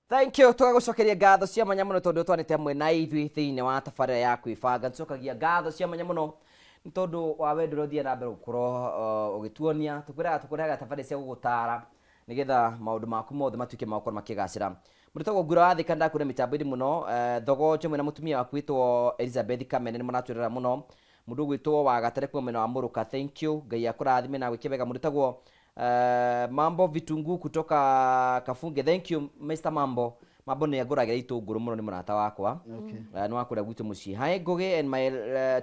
Thank you. Tũgagũcokeria ngatho cia mwanya mũno tondũ twanĩte hamwe na ithuĩ thĩinĩ wa tabarĩra ya kwĩbanga. Nĩtũcokagia ngatho cia mwanya mũno nĩ tondũ wa wendo ũrĩa ũthiaga na mbere gũkorwo ũgĩtuonia. Tũkwĩraga tũkũrehaga tabarĩra cia gũgũtara nĩgetha maũndũ maku mothe matuĩke ma gũkorwo makĩgacĩra. Mũndũ wĩtagwo Ngura wa Thika nĩndakuona mĩtambo-inĩ mũno. Thogonjo mwĩna mũtumia waku wĩtwo Elizabeth Kamene nĩmũratwĩrora mũno. Mũndũ ũgwĩtwo Wagatare kuma mwena wa Mũrũka, thank you. Ngai akũrathime na agwĩke wega. Mũndũ wĩtagwo Mambo vitunguu kutoka Kafunge, thank you Mr. Mambo. Mambo nĩ angũragĩra itũngũrũ mũno, nĩ mũrata wakwa. Nĩ wa kũrĩa gwitũ mũciĩ. Hi Ngũgĩ and my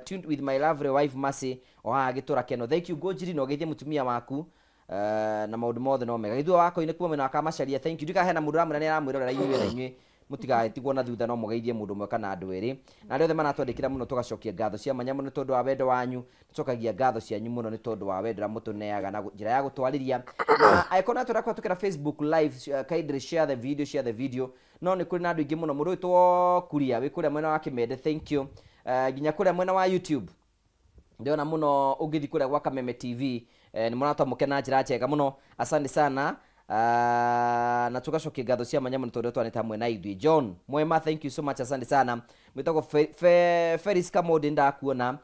tuned with my lovely wife Mercy o haha Gĩtũra Keno. Thank you Ngũnjiri na ũgeithie mũtumia waku na maũndũ mothe no mega. Gĩthua wa Koine kuma mwena wa Kamacharia, thank you. Ndikahe na mũndũ ũramwĩra nĩ aramwĩrorera inyuĩ na inyuĩ mũtigagĩtigwo na thutha no mũgeithie mũndũ ũmwe kana andũ erĩ. Na arĩa othe maratwandĩkĩra mũno tũgacokia ngatho cia mwanya mũno nĩ tondũ wa wendo wanyu. Tũcokagia ngatho cianyu mũno nĩ tondũ wa wendo ũrĩa mũtũneaga na njĩra ya gũtwarĩria. Na angĩkorwo nĩ atwĩra kũhetũkĩra Facebook live, kindly share the video, share the video. No nĩ kũrĩ na andũ aingĩ mũno, mũndũ wĩtwo Kuria wĩ kũrĩa mwena wa Kĩmende, thank you. Nginya kũrĩa mwena wa YouTube ndĩrona mũno ũngĩthiĩ kũrĩa gwa Kameme TV, nĩ mũratwamũkĩra na njĩra njega mũno, asante sana. Na tũgacokia ngatho cia mwanya mũno tondũ twanĩte hamwe na ithuĩ. John Mwema, thank you so much, asante sana. Mwĩtagwo Feris Kamodi, ndakuona.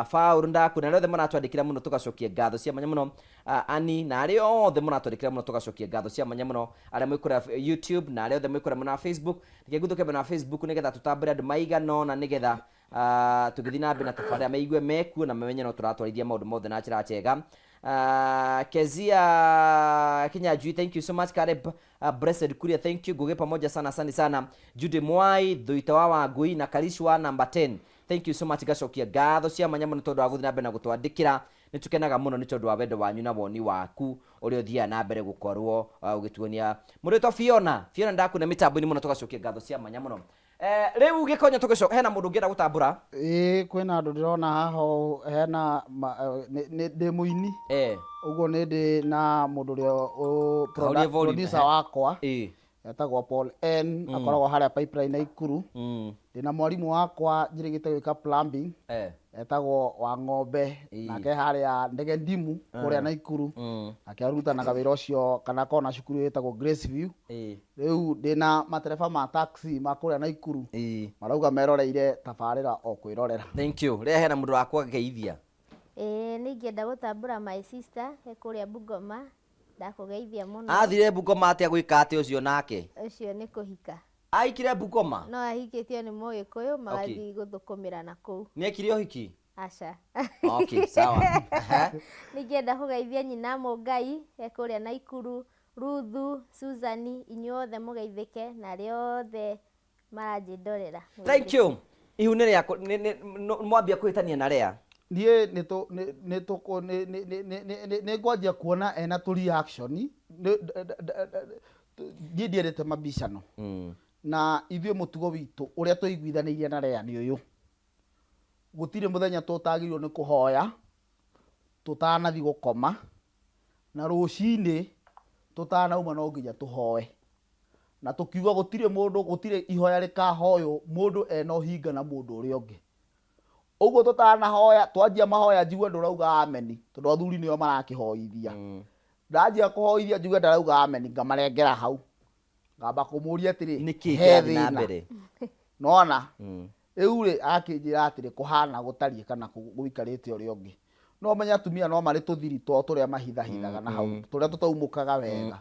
Faul, ndakuona. Arĩa othe mũratwandĩkĩra mũno tũgacokia ngatho cia mwanya mũno. Ani na arĩa othe mũratwandĩkĩra mũno tũgacokia ngatho cia mwanya mũno, arĩa mwĩ kũrĩa YouTube na arĩa othe mwĩ kũrĩa mwena wa Facebook. Reke nguthũke mwena wa Facebook nĩgetha tũtambũre andũ maigana ũna, nĩgetha tũgĩthiĩ na mbere na tabarĩra maigue mekuo na mamenye no tũratwarithia maũndũ mothe na njĩra njega. Kezia Kinyanjui, thank you so much. Caleb Blessed Kuria, thank you. Ngugi pamoja sana, asante sana. Judy Mwai, Thuita wa Wangui na Karish wa number 10, thank you so much. Ngacokia ngatho cia mwanya mũno tondũ wa gũthiĩ na mbere na gũtwandĩkĩra. Nĩ tũkenaga mũno nĩ tondũ wa wendo wanyu na woni waku ũrĩa ũthiaga na mbere gũkorwo ũgĩtuonia. Mũndũ wĩtwo Fiona, Fiona ndakuona mĩtambo-inĩ mũno, tũgacokia ngatho cia mwanya mũno. Rĩu gĩkonyo tũgĩcoka, hena mũndũ ũngĩenda gũtambũra? Ĩĩ, kwĩna andũ ndĩrona haha ũũ, hena ndĩ mũini. Ũguo nĩ ndĩ na mũndũ ũrĩa Kaurie volume, producer wakwa. Etagwo Paul N, akoragwo harĩa Pipeline Naikuru. Ndĩna mwarimũ wakwa njĩrĩgĩte gwĩka plumbing, etagwo wa Ng'ombe, nake harĩa Ndege Ndimu kũrĩa Naikuru. Nake arutanaga wĩra ũcio kana akoragwo na cukuru ĩtagwo Grace View. Rĩu ndĩna matereba ma taxi ma kũrĩa Naikuru, marauga meroreire tabarĩra o kwĩrorera. Thank you. Rĩa hena mũndũ wakwa ngeithia. Ĩĩ nĩ ingĩenda gũtambũra my sister e kũrĩa Bungoma, ndakũgeithia mũno. Athire Bungoma atĩa gwĩka atĩa ũcio nake? Ũcio nĩ kũhika. Ahikire Bungoma? No ahikĩtio nĩ Mũgĩkũyũ magathiĩ gũthũkũmĩra na kũu. Nĩ ekire ũhiki? Aca. Okay, sawa. Nĩ ingĩenda kũgeithia nyina Mũngai e kũrĩa Naikuru, Ruthu, Susan, inyuothe mũgeithĩke na arĩa othe maranjĩndorera. Thank you. Ihu nĩ rĩa mwambia kũhĩtania na Lea. Niĩ nĩ tũ nĩ nĩ tũkũ nĩ nĩ nĩ nĩ nĩ nĩ nĩ ngwanjia kuona ena tũ reaction nĩ niĩ ndiendete mabicano na ithuĩ mũtugo witũ ũrĩa tũiguithanĩirie na Lea nĩ ũyũ, gũtirĩ mũthenya tũtagĩrĩirwo nĩ kũhoya tũtanathiĩ gũkoma na rũcinĩ tũtanauma no nginya tũhoe. Na tũkiuga gũtirĩ mũndũ, gũtirĩ ihoya rĩkahoywo mũndũ ena ũhinga na mũndũ ũrĩa ũngĩ. Ũguo tũtanahoya, twanjia mahoya njigue ndũrauga ameni, tondũ athuri nĩo marakĩhoithia. Ndanjia kũhoithia njigue ndarauga ameni, ngamarengera hau. Ngamba kũmũria atĩrĩ, Nĩkĩ he kĩrathiĩ na thĩna? mbere? Nĩwona? Rĩu rĩ, akĩnjĩra atĩrĩ, kũhana gũtariĩ kana gũikarĩte ũrĩa ũngĩ. No ũmenye atumia no marĩ tũthiri twao tũrĩa mahithahithaga na hau, tũrĩa tũtaumũkaga wega.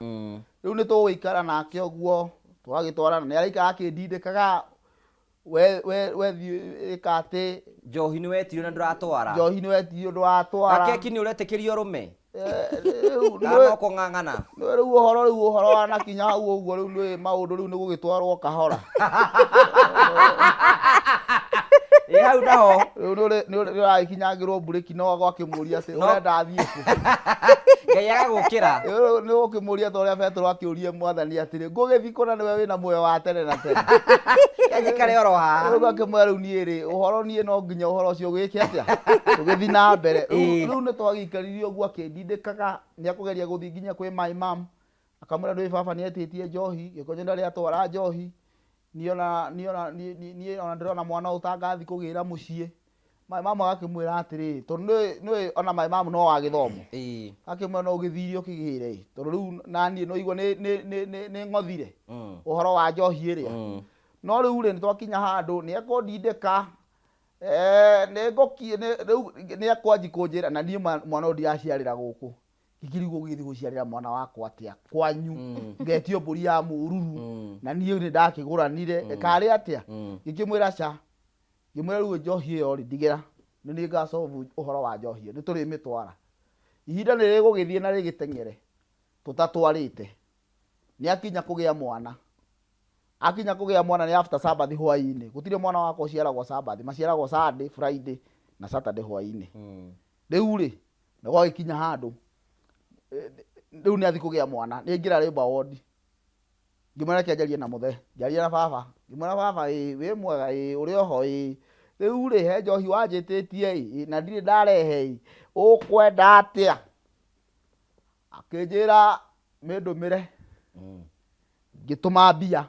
Rĩu nĩ tũgũikara nake ũguo, twagĩtwarana, nĩ araikara akĩndindĩkaga, we we we thiĩ ĩka atĩ. Njohi nĩ wetirio na ndũratwara. Njohi nĩ wetirio ndũratwara. Gakeki nĩ ũretĩkĩrio ũrũme. Rĩu Kana no kũng'ang'ana. Nĩ rĩu ũhoro rĩu ũhoro wanakinya hau ũguo rĩu nĩ maũndũ rĩu nĩ gũgĩtwarwo kahora. Ĩ hau naho. Rĩu nĩ ũragĩkinyangĩrwo mburĩki no ũgakĩmũria atĩ ũrenda athiĩ kũ. Ngai agagũkĩra. Rĩu nĩ ũgũkĩmũria ta ũrĩa Petero akĩũrie Mwathani atĩrĩ, ngũgĩthiĩ kũ na nĩwe wĩna muoyo wa tene na tene? Njikare oro haha. Rĩu akĩmwĩra rĩu niĩ rĩ, ũhoro niĩ no nginya ũhoro ũcio ũgĩke atĩa? Ũgĩthiĩ na mbere. Rĩu rĩu nĩ twagĩikarire ũguo akĩndindĩkaga, nĩ akũgeria gũthiĩ nginya kwĩ my mum, akamwĩra ndũĩ baba nĩ etĩtie njohi, Gĩkonyo ndarĩ atwara njohi, niĩ ona niĩ ona niĩ ona ndĩrona mwana ũyũ ta ngathiĩ kũgĩra mũciĩ. My mum agakĩmwĩra atĩrĩrĩ, tondũ nĩũĩ nĩũĩ ona my mum no wa gĩthomo. Ĩĩ. Akĩmwĩra no ũgĩthire ũkĩgĩre ĩ, tondũ rĩu naniĩ nĩwaigua nĩ nĩ nĩ nĩ nĩ ng'othire ũhoro wa njohi ĩrĩa. No rĩu rĩ, nĩtwakinya handũ nĩ ekũndindĩka eh, nĩ ngũki nĩ rĩu nĩ ekwanji kũnjĩra na niĩ mwana ũyũ ndiraciarĩra gũkũ. Ngĩkĩrigwo gũgĩthiĩ gũciarĩra mwana wakwa atĩa kwanyu ngetio mbũri ya mũruru na niĩ nĩ ndakĩgũranire karĩ atĩa. Ngĩkĩmwĩra ca, Ngĩmwĩra rĩu njohi ĩyo rĩ, ndigĩra, nĩ niĩ nga solve ũhoro wa njohi ĩyo, nĩ tũrĩmĩtwara. Ihinda nĩ rĩgũgĩthiĩ na rĩgĩteng'ere tũtatwarĩte. Nĩ akinya kũgĩa mwana. Akinya kũgĩa mwana nĩ after Sabbath hwaĩ-inĩ. Gũtirĩ mwana wakwa ũciaragwo Sabbath, maciaragwo Sunday, Friday na Saturday hwaĩ-inĩ. Rĩu rĩ, nĩ gwagĩkinya handũ, rĩu nĩ athiĩ kũgĩa mwana, nĩ aingĩra labour ward. Ngĩmwĩra reke njarie na mũthee. Ngĩaria na baba. Ngĩmwĩra baba ĩĩ wĩ mwega? Ĩĩ ũrĩ oho? Ĩĩ. Rĩu rĩ, he njohi wanjĩtĩtie ĩ, na ndirĩ ndarehe ĩ, ũkwenda atĩa? Akĩnjĩra mĩndũmĩre. Ngĩtũma mbia.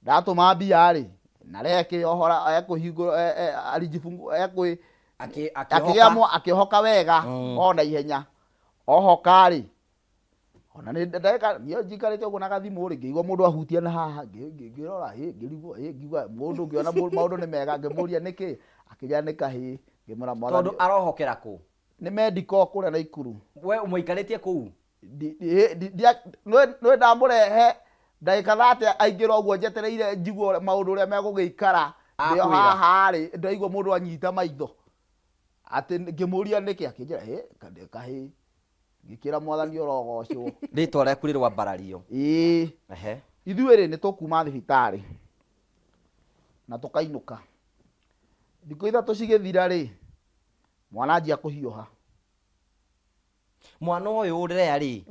Ndatũma mbia rĩ, na rekĩohora ekũhingũra alijifungua ekwĩ Akĩohoka. Akĩohoka wega o na ihenya. Ohoka rĩ, ona nĩ ndagĩka niĩ njikarĩte ũguo na gathimũ rĩ, ngĩigua mũndũ ahutia na haha, ngĩrora ĩ ngĩrigwo ĩ ngiuga mũndũ ngĩona maũndũ nĩ mega, ngĩmũria nĩkĩ, akĩnjĩra nĩ kahĩĩ, ngĩmwĩra mwathani. Tondũ arohokera kũ? Nĩ medical kũrĩa Naikuru. We ũmũikarĩtie kũu? Nĩ ndamũrehe ndagĩka thate aingĩra ũguo njetereire njigue maũndũ ũrĩa megũgĩikara, ndĩ o Akwĩra. haha rĩ, ndaigua mũndũ anyita maitho, atĩ ngĩmũria nĩkĩ, akĩnjĩra hĩ kahĩĩ. Ngĩkĩra mwathani ũrogocwo. Rĩtwa rĩaku rĩroambarario. Ĩĩ. Ehe. Ithuĩ rĩ, nĩ tũkuma thibitarĩ na tũkainũka. Thikũ 3 cigĩthira rĩ, mwana anjia kũhiũha. Mwana ũyũ rĩrĩa rĩ,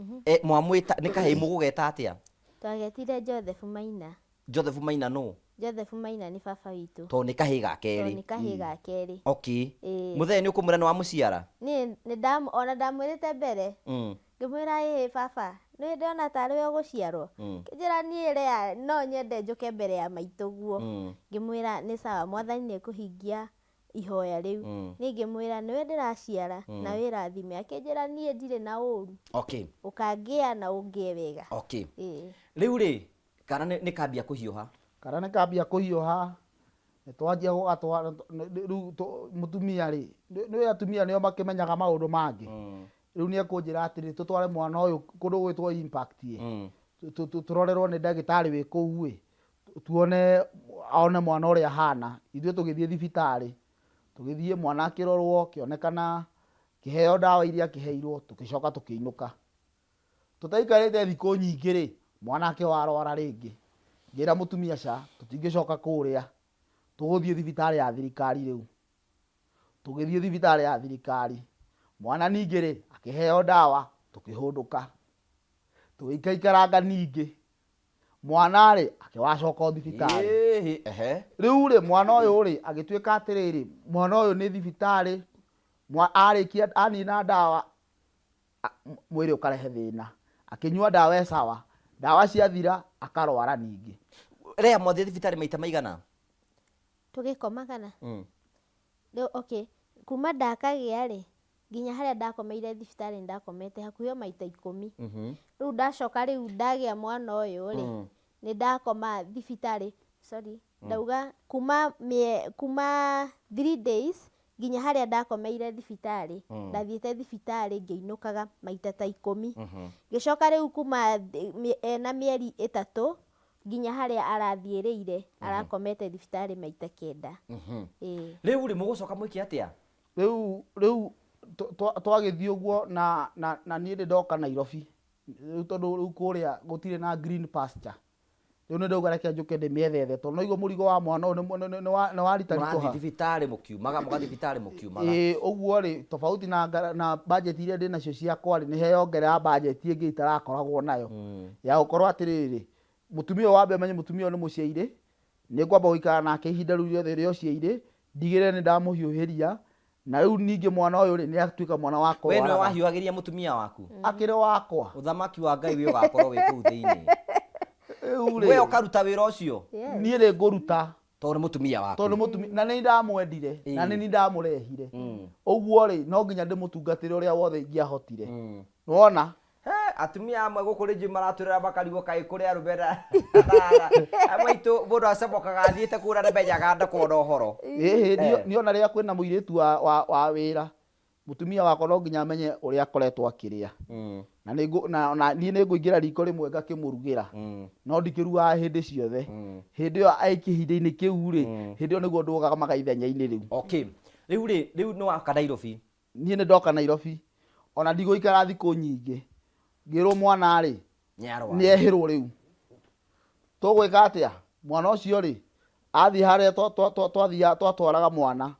mwamwĩta, nĩ kahĩĩ mũgũgeta atĩa? Twagetire Joseph Maina. Joseph Maina nũ? Joseph Maina nĩ baba witũ. Tondũ nĩ kahĩĩ ga kerĩ. Tondũ nĩ kahĩĩ ga kerĩ. Okay. Ĩĩ. Mũthee nĩ ũkũmwĩra nĩ wamũciara? Niĩ nĩ nda, ona ndamwĩrĩte mbere. Ngĩmwĩra ĩĩ baba, nĩ ndĩrona tarĩ we ũgũciarwo. Akĩnjĩra niĩ Leah no nyende njũke mbere ya maitũguo. Ngĩmwĩra nĩ sawa mwathani nĩ ekũhingia ihoya rĩu. Niĩ ngĩmwĩra nĩwe ndĩraciara na wĩrathime. Akĩnjĩra niĩ ndirĩ na ũru. Okay. Ũkangĩa na ũngĩe wega. Okay. Ĩĩ. Rĩu rĩ, Kana nĩ kambia kũhiũha. Kana nĩ kambia kũhiũha, nĩ twanjia gũgatwara, rĩu mũtumia rĩ, nĩũĩ atumia nĩo makĩmenyaga maũndũ mangĩ. Rĩu nĩ ekũnjĩra atĩrĩrĩ, tũtware mwana ũyũ kũndũ gũgwĩtwo Impact ĩ, tũrorerwo nĩ ndagĩtarĩ wĩ kũu ĩ, tuone, one mwana ũrĩa ahana. Ithuĩ tũgĩthiĩ thibitarĩ, tũgĩthiĩ mwana akĩrorwo, akĩonekana, akĩheo ndawa iria akĩheirwo, tũgĩcoka tũkĩinũka. Tũtaikarĩte thikũ nyingĩ-rĩ, mwanake ũyũ arwara rĩngĩ. Ngĩra mũtumia ca, tũtingĩcoka kũrĩa, tũgũthiĩ thibitarĩ ya thirikari rĩu. Tũgĩthiĩ thibitarĩ ya thirikari, mwana ningĩ-rĩ, akĩheo ndawa, tũkĩhũndũka. Tũgĩikaikaranga ningĩ, mwana-rĩ, akĩwacoka o thibitarĩ. Ĩhĩ, ehe. Rĩu-rĩ, mwana ũyũ-rĩ, agĩtuĩka atĩrĩrĩ, mwana ũyũ nĩ thibitarĩ, arĩkia, anina ndawa, mwĩrĩ ũkarehe thĩna. Akĩnyua ndawa e sawa, ndawa ciathira akarwara ningĩ. Rea mwathiĩ thibitarĩ maita maigana? Tũgĩkoma kana? Rĩu okay, kuma ndakagĩa rĩ, nginya harĩa ndakomeire thibitarĩ nĩ ndakomete hakuhĩ o maita 10. Rĩu ndacoka rĩu ndagĩa mwana ũyũ rĩ, nĩ ndakoma thibitarĩ, sorry, ndauga kuma 3 days nginya harĩa ndakomeire thibitarĩ, ndathiĩte thibitarĩ ngĩinũkaga maita ta 10. Ngĩcoka rĩu kuma ena mĩeri 3 nginya harĩa arathiĩrĩire, arakomete thibitarĩ maita 9. Ĩĩ. Rĩu rĩ, mũgũcoka mwĩke atĩa? Rĩu twagĩthiĩ ũguo na niĩ nĩ ndoka Nairobi. Rĩu tondũ rĩu kũrĩa gũtirĩ na green pasture. Rĩu nĩ ndauga reke njũke ndĩmĩethethe tondũ no igua mũrigo wa mwana ũyũ nĩ waritaritũha. Mũrathiĩ thibitarĩ mũkiumaga, mũgathiĩ thibitarĩ mũkiumaga. Ĩĩ ũguo rĩ, tofauti na budget iria ndĩ nacio ciakwa rĩ, nĩ heyongerera budget ĩngĩ itarakoragwo nayo. Ya gũkorwo atĩrĩrĩ, mũtumia ũyũ wambe ũmenye mũtumia ũyũ nĩ mũciairĩ, nĩ ngwamba gũikara nake ihinda rĩu rĩothe rĩa ũciairĩ, ndigĩrĩre nĩ ndamũhiũhĩria, na rĩu ningĩ mwana ũyũ rĩ, nĩ atuĩka mwana wa We nĩwe kũrwaraga. wahiũhagĩria mũtumia waku? Akĩrĩ wakwa. Ũthamaki wa Ngai wĩ ũgakorwo wĩ kũu thĩinĩ. Rĩu rĩ, We ũkaruta wĩra ũcio? Yes. Niĩ nĩ ngũruta. Tondũ nĩ mũtumia waku. Tondũ nĩ mũtumia na nĩ ndamwendire na Ĩĩ. nĩ niĩ ndamũrehire. Ũguo rĩ, no nginya ndĩmũtungatĩre ũrĩa wothe ingĩahotire. Nĩwona? He, atumia amwe gũkũ rĩnjũ maratwĩrĩra makarigwo kaĩ kũrĩ arũme na amwe aitũ mũndũ acomokaga athiĩte kũu na ndamenyaga ndakuona ũhoro. Ĩhĩ, niĩ ona rĩrĩa kwĩna mũirĩtu wa wĩra, mũtumia wakwa no nginya amenye ũrĩa akoretwo akĩrĩa. Na nĩ ngũ, na ona niĩ nĩ ngũingĩra riko rĩmwe ngakĩmũrugĩra. No ndikĩrugaga hĩndĩ ciothe. Hĩndĩ ĩyo ai kĩhinda-inĩ kĩu rĩ, hĩndĩ ĩyo nĩguo ndũgamaga ithenya-inĩ rĩu. Okay. Rĩu rĩ, rĩu nĩ waka Nairobi. Niĩ nĩ ndoka Nairobi. Ona ndigũikara thikũ nyingĩ. Ngĩrwo mwana rĩ, Nĩ arwara. nĩ ehĩrwo rĩu. Tũgwĩka atĩa? Mwana ũcio rĩ, athiĩ harĩa twatwaraga mwana.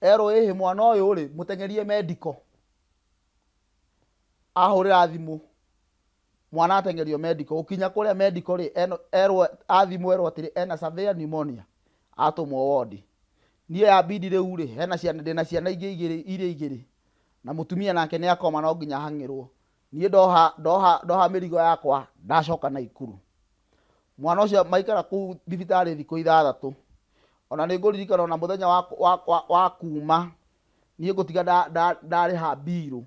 Erwo ĩhĩ mwana ũyũ rĩ, mũteng'erie medical. Ahũrĩra thimũ. Mwana ateng'erio medical. Gũkinya kũrĩa medical rĩ, erwo, athimũ erwo atĩrĩ, ena severe pneumonia. Atũmwo ward. Niĩ ya bidi rĩu rĩ, hena ciana, ndĩna ciana ingĩ igĩrĩ, iria igĩrĩ. Na mũtumia nake nĩ akoma no nginya hang'ĩrwo. Niĩ ndoha mĩrigo yakwa, ndacoka Naikuru. Mwana ũcio maikara kũu thibitarĩ thikũ ithathatũ. Ona nĩ ngũririkana ona mũthenya wa kuma, niĩ ngũtiga ndarĩha mbirũ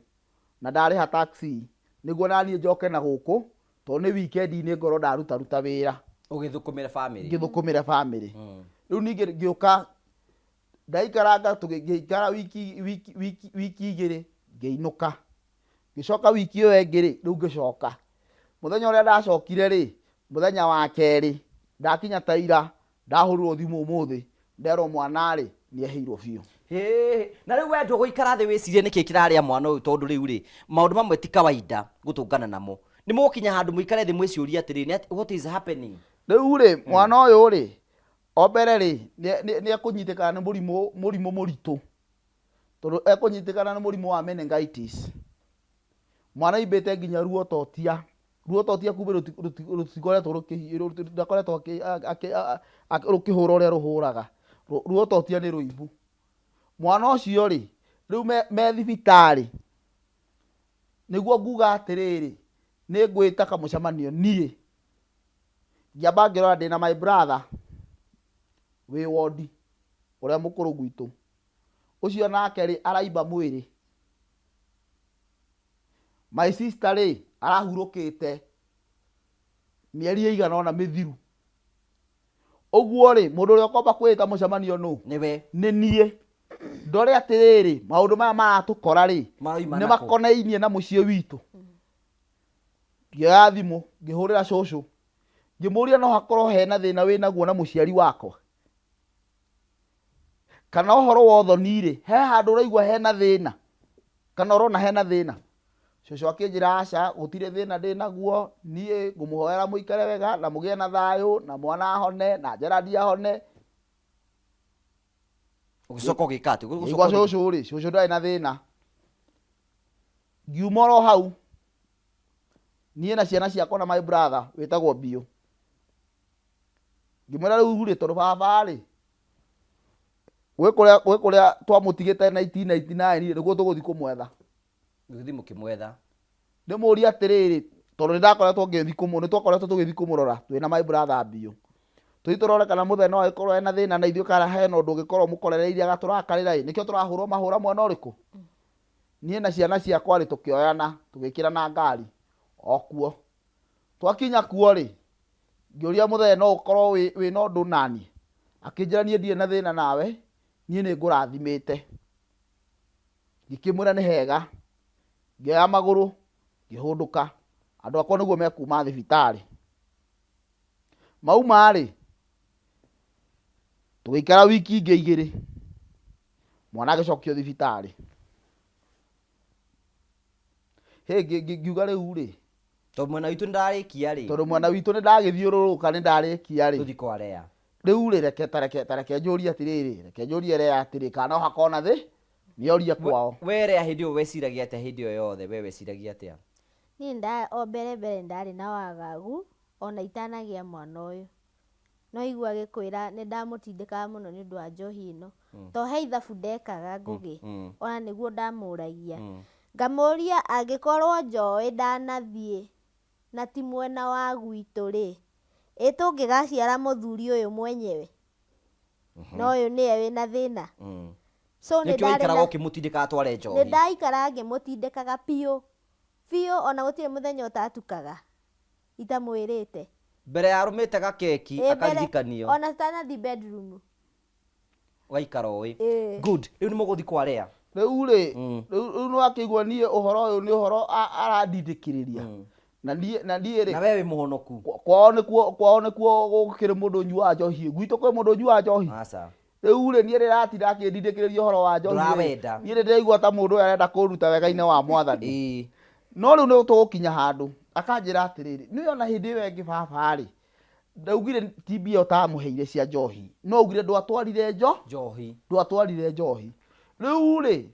na ndarĩha taxi, nĩguo naniĩ njoke na gũkũ, tondũ nĩ weekend-inĩ ngorwo ndarutaruta wĩra. Ũgĩthũkũmĩre family. Ngĩthũkũmĩre family. Rĩu ningĩ ngĩũka, ndaikaranga, ngĩikara wiki igĩrĩ, ngĩinũka. Ngĩcoka wiki ĩyo ĩngĩ rĩ, rĩu ngĩcoka. Mũthenya ũrĩa ndacokire rĩ, mũthenya wa kerĩ, ndakinya ta ira, ndahũrirwo thimũ ũmũthĩ, nderwo mwana rĩ, nĩehĩirwo biũ. Hĩ, na rĩu we ndũgũikara thĩ wĩcirie nĩkĩ kĩrarĩa mwana ũyũ, tondũ rĩu rĩ, maũndũ mamwe ti kawaida gũtũngana namo. Nĩ mũgũkinya handũ mũikare thĩ mwĩciũrie atĩrĩ, nĩ atĩ, what is happening? Rĩu rĩ, mwana ũyũ rĩ, o mbere rĩ, nĩ ekũnyitĩkana nĩ mũrimũ mũritũ. Tondũ ekũnyitĩkana nĩ mũrimũ wa meningitis. Mwana aimbĩte nginya ruototia. Ruototia kumbe rũtikoretwo rũdakoretwo rũkĩhũra ũrĩa rũhũraga. Ruototia nĩ rũimbu. Mwana ũcio rĩ, rĩu me thibitarĩ, nĩguo nguga atĩrĩrĩ, nĩ ngwĩta kamũcemanio niĩ. Ngĩamba ngĩrora ndĩna my brother wĩ wondi ũrĩa mũkũrũ gwitũ. Ũcio nake rĩ, araimba mwĩrĩ. My sister rĩ, arahurũkĩte mĩeri ĩigana ũna mĩthiru. Ũguo rĩ, mũndũ ũrĩa ũkomba kwĩĩta mũcemanio nũ? Nĩwe. Nĩ niĩ. Ndore atĩrĩrĩ, maũndũ maya maratũkora rĩ, Maroima nĩ nakũ? makonainie na mũciĩ witũ. Ngĩoya thimũ, ngĩhũrĩra cũcũ. Ngĩmũria no hakorwo hena thĩna wĩnaguo na mũciari wakwa. Kana ũhoro wa ũthoni rĩ, he handũ ũraigua hena thĩna? Kana ũrona hena thĩna? Cũcũ akĩnjĩra aca, gũtirĩ thĩna ndĩnaguo, niĩ ngũmũhoera mũikare wega na mũgĩe na thayũ na mwana ahone na Gerald ahone. Ũgĩcoka ũgĩka atĩa? Ũgĩcoka Ngĩigua ũgĩka- cũcũ rĩ, cũcũ ndarĩ na thĩna. Ngiuma oro hau, niĩ na ciana ciakwa na my brother wĩtagwo Biũ. Ngĩmwĩra rĩu rĩ, tondũ baba rĩ, gwĩ kũrĩa twamũtigĩte 1999 rĩ, nĩguo tũgũthiĩ kũmwetha. Gũthiĩ mũkĩmwetha. Ndĩmũrie atĩrĩrĩ, tondũ nĩndakoretwo ngĩthiĩ kũmũ-, nĩtwakoretwo tũgĩthiĩ kũmũrora twĩna my brother Biũ. Tũthiĩ tũrore kana mũthee no agĩkorwo ena thĩna na ithuĩ kana hena ũndũ ũngĩkorwo mũkorereirie agatũrakarĩra ĩ, nĩkĩo tũrahũrwo mahũra mwena ũrĩkũ? Niĩ na ciana ciakwa rĩ, tũkĩoyana, tũgĩkĩrana ngari o kuo. Twakinya kuo rĩ, ngĩũria mũthee no ũkorwo wĩna ũndũ naniĩ? Akĩnjĩra niĩ ndirĩ na thĩna nawe, niĩ nĩ ngũrathimĩte. Ngĩkĩmwĩra nĩ hega. Ngĩoya magũrũ, ngĩhũndũka. Andũ akwa nĩguo mekuma thibitarĩ. Mauma rĩ, tũgĩikara wiki ingĩ igĩrĩ, mwana agĩcokio thibitarĩ. Hĩ, ngiuga rĩu rĩ, Tondũ mwena witũ nĩndarĩkia rĩ. Tondũ mwena witũ nĩndagĩthiũrũrũka nĩndarĩkia rĩ. Tũthiĩ kwa Lea. Rĩu rĩ, reke ta reke ta reke njũrie atĩrĩrĩ, reke njũrie Lea atĩrĩ, kana no hakorwo na thĩ, nĩorie kwao. We Lea hĩndĩ ĩyo weciragia atĩa hĩndĩ ĩyo yothe, we weciragia atĩa? Niĩ o mbere mbere ndarĩ na wagagu ona itanagĩa mwana ũyũ. No igua agĩkwĩra nĩ ndamũtindĩkaga mũno nĩ ũndũ wa njohi ĩno. To he ithabu ndekaga Ngũgĩ, ona nĩguo ndamũragia. Ngamũria angĩkorwo njoĩ ndanathiĩ na ti mwena wa gwitũ rĩ, ĩ tũngĩgaciara mũthuri ũyũ mwenyewe? Na ũyũ nĩwe wĩna thĩna. So nĩ Nĩkĩo ndarĩ waikaraga na ũkĩmũtindĩka atware nĩ njohi. ndaikara ngĩmũtindĩkaga biũ biũ, ona gũtirĩ mũthenya ũtatukaga itamwĩrĩte. Mbere ya arũmĩte gakeki. Ĩ, mbere- Akaririkanio. Ona tutanathi bedroom. Ũgaikara ũĩ. Ĩ. Good. Rĩu nĩ mũgũthiĩ kwarea. Rĩu rĩ, rĩu nĩ wakĩigua niĩ ũhoro ũyũ nĩ ũhoro arandindĩkĩrĩria na niĩ rĩ Na we wĩ mũhonoku. Kwao nĩkuo gũkĩrĩ mũndũ ũnyuaga njohi, gwitũ kwĩ mũndũ ũnyuaga njohi? Aca. Rĩu rĩ, niĩ rĩratinda akĩndindĩkĩrĩria ũhoro wa njohi rĩ, Ndũrawenda. Niĩ nĩ ndĩraigua ta mũndũ ũyũ arenda kũnduta wega-inĩ wa mwathani. No rĩu nĩ tũgũkinya handũ akanjĩra atĩrĩrĩ, nĩ ona hĩndĩ ĩyo ĩngĩ baba rĩ, ndaugire ti mbia ũtamũheire cia njohi, no ugire ndwatwarire njo Njohi. Ndwatwarire njohi. Rĩu rĩ,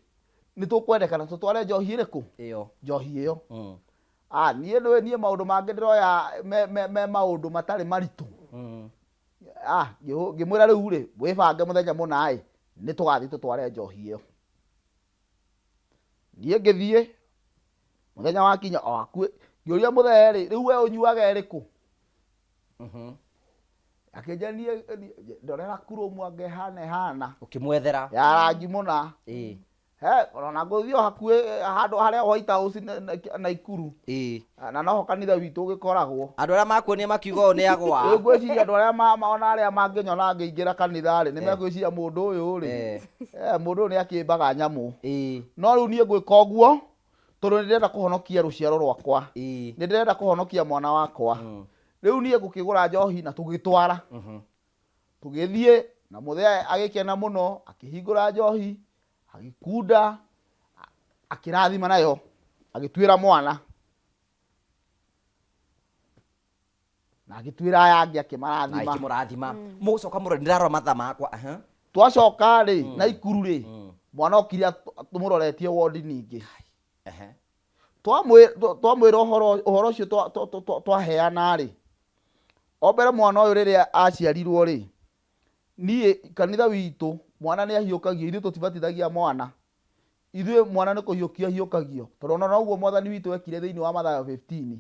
nĩ tũkwendekana tũtware njohi ĩrĩkũ? Ĩyo. Njohi ĩyo. Ah, niĩ nĩ niĩ maũndũ mangĩ ndĩroya me maũndũ matarĩ maritũ. Ah, ngĩmwĩra rĩu rĩ, wĩbange mũthenya mũna ĩ nĩ tũgathiĩ tũtware njohi ĩyo. Niĩ ngĩthiĩ, mũthenya wakinya o hakuhĩ, ngĩũria mũthee rĩ, rĩu we ũnyuaga ĩrĩkũ? Akĩnjĩra niĩ ndorera kurumu anga ĩhana ĩhana. Ũkĩmwethera. Ya rangi mũna. He ona ngũthiĩ o hakuhĩ handũ harĩa White House Naikuru. Na noho kanitha witũ ũgĩkoragwo. Andũ arĩa makuonia makiuga ũũ nĩ agwa. Rĩu ngwĩciria andũ arĩa ona arĩa mangĩnyona ngĩingĩra kanitha rĩ, nĩ megwĩciria mũndũ ũyũ rĩ, mũndũ ũyũ nĩ akĩmbaga nyamũ. No rĩu niĩ ngwĩka ũguo tondũ nĩ ndĩrenda kũhonokia rũciaro rwakwa. Nĩ ndĩrenda kũhonokia mwana wakwa. Rĩu niĩ ngũkĩgũra njohi na tũgĩtwara. Tũgĩthiĩ na mũthee agĩkena mũno, akĩhingũra njohi, agĩkunda, akĩrathima nayo, agĩtuĩra mwana. Na agĩtuĩra aya angĩ Na akĩmarathima. Akĩmũrathima. Mũgũcoka mũrore ndĩrarora mathaa makwa. Aha. Twacoka rĩ, Naikuru rĩ, mwana okire tũmũroretie wodi ningĩ. Twamwĩra ũhoro ũcio twaheana rĩ, o mbere mwana ũyũ rĩrĩa aciarirwo rĩ, niĩ kanitha witũ mwana nĩ ahiũkagio, ithuĩ tũtibatithagia mwana. Ithuĩ mwana nĩ kũhiũkio ahiũkagio, tondũ ona noguo mwathani witũ ekire thĩinĩ wa Mathayo 15,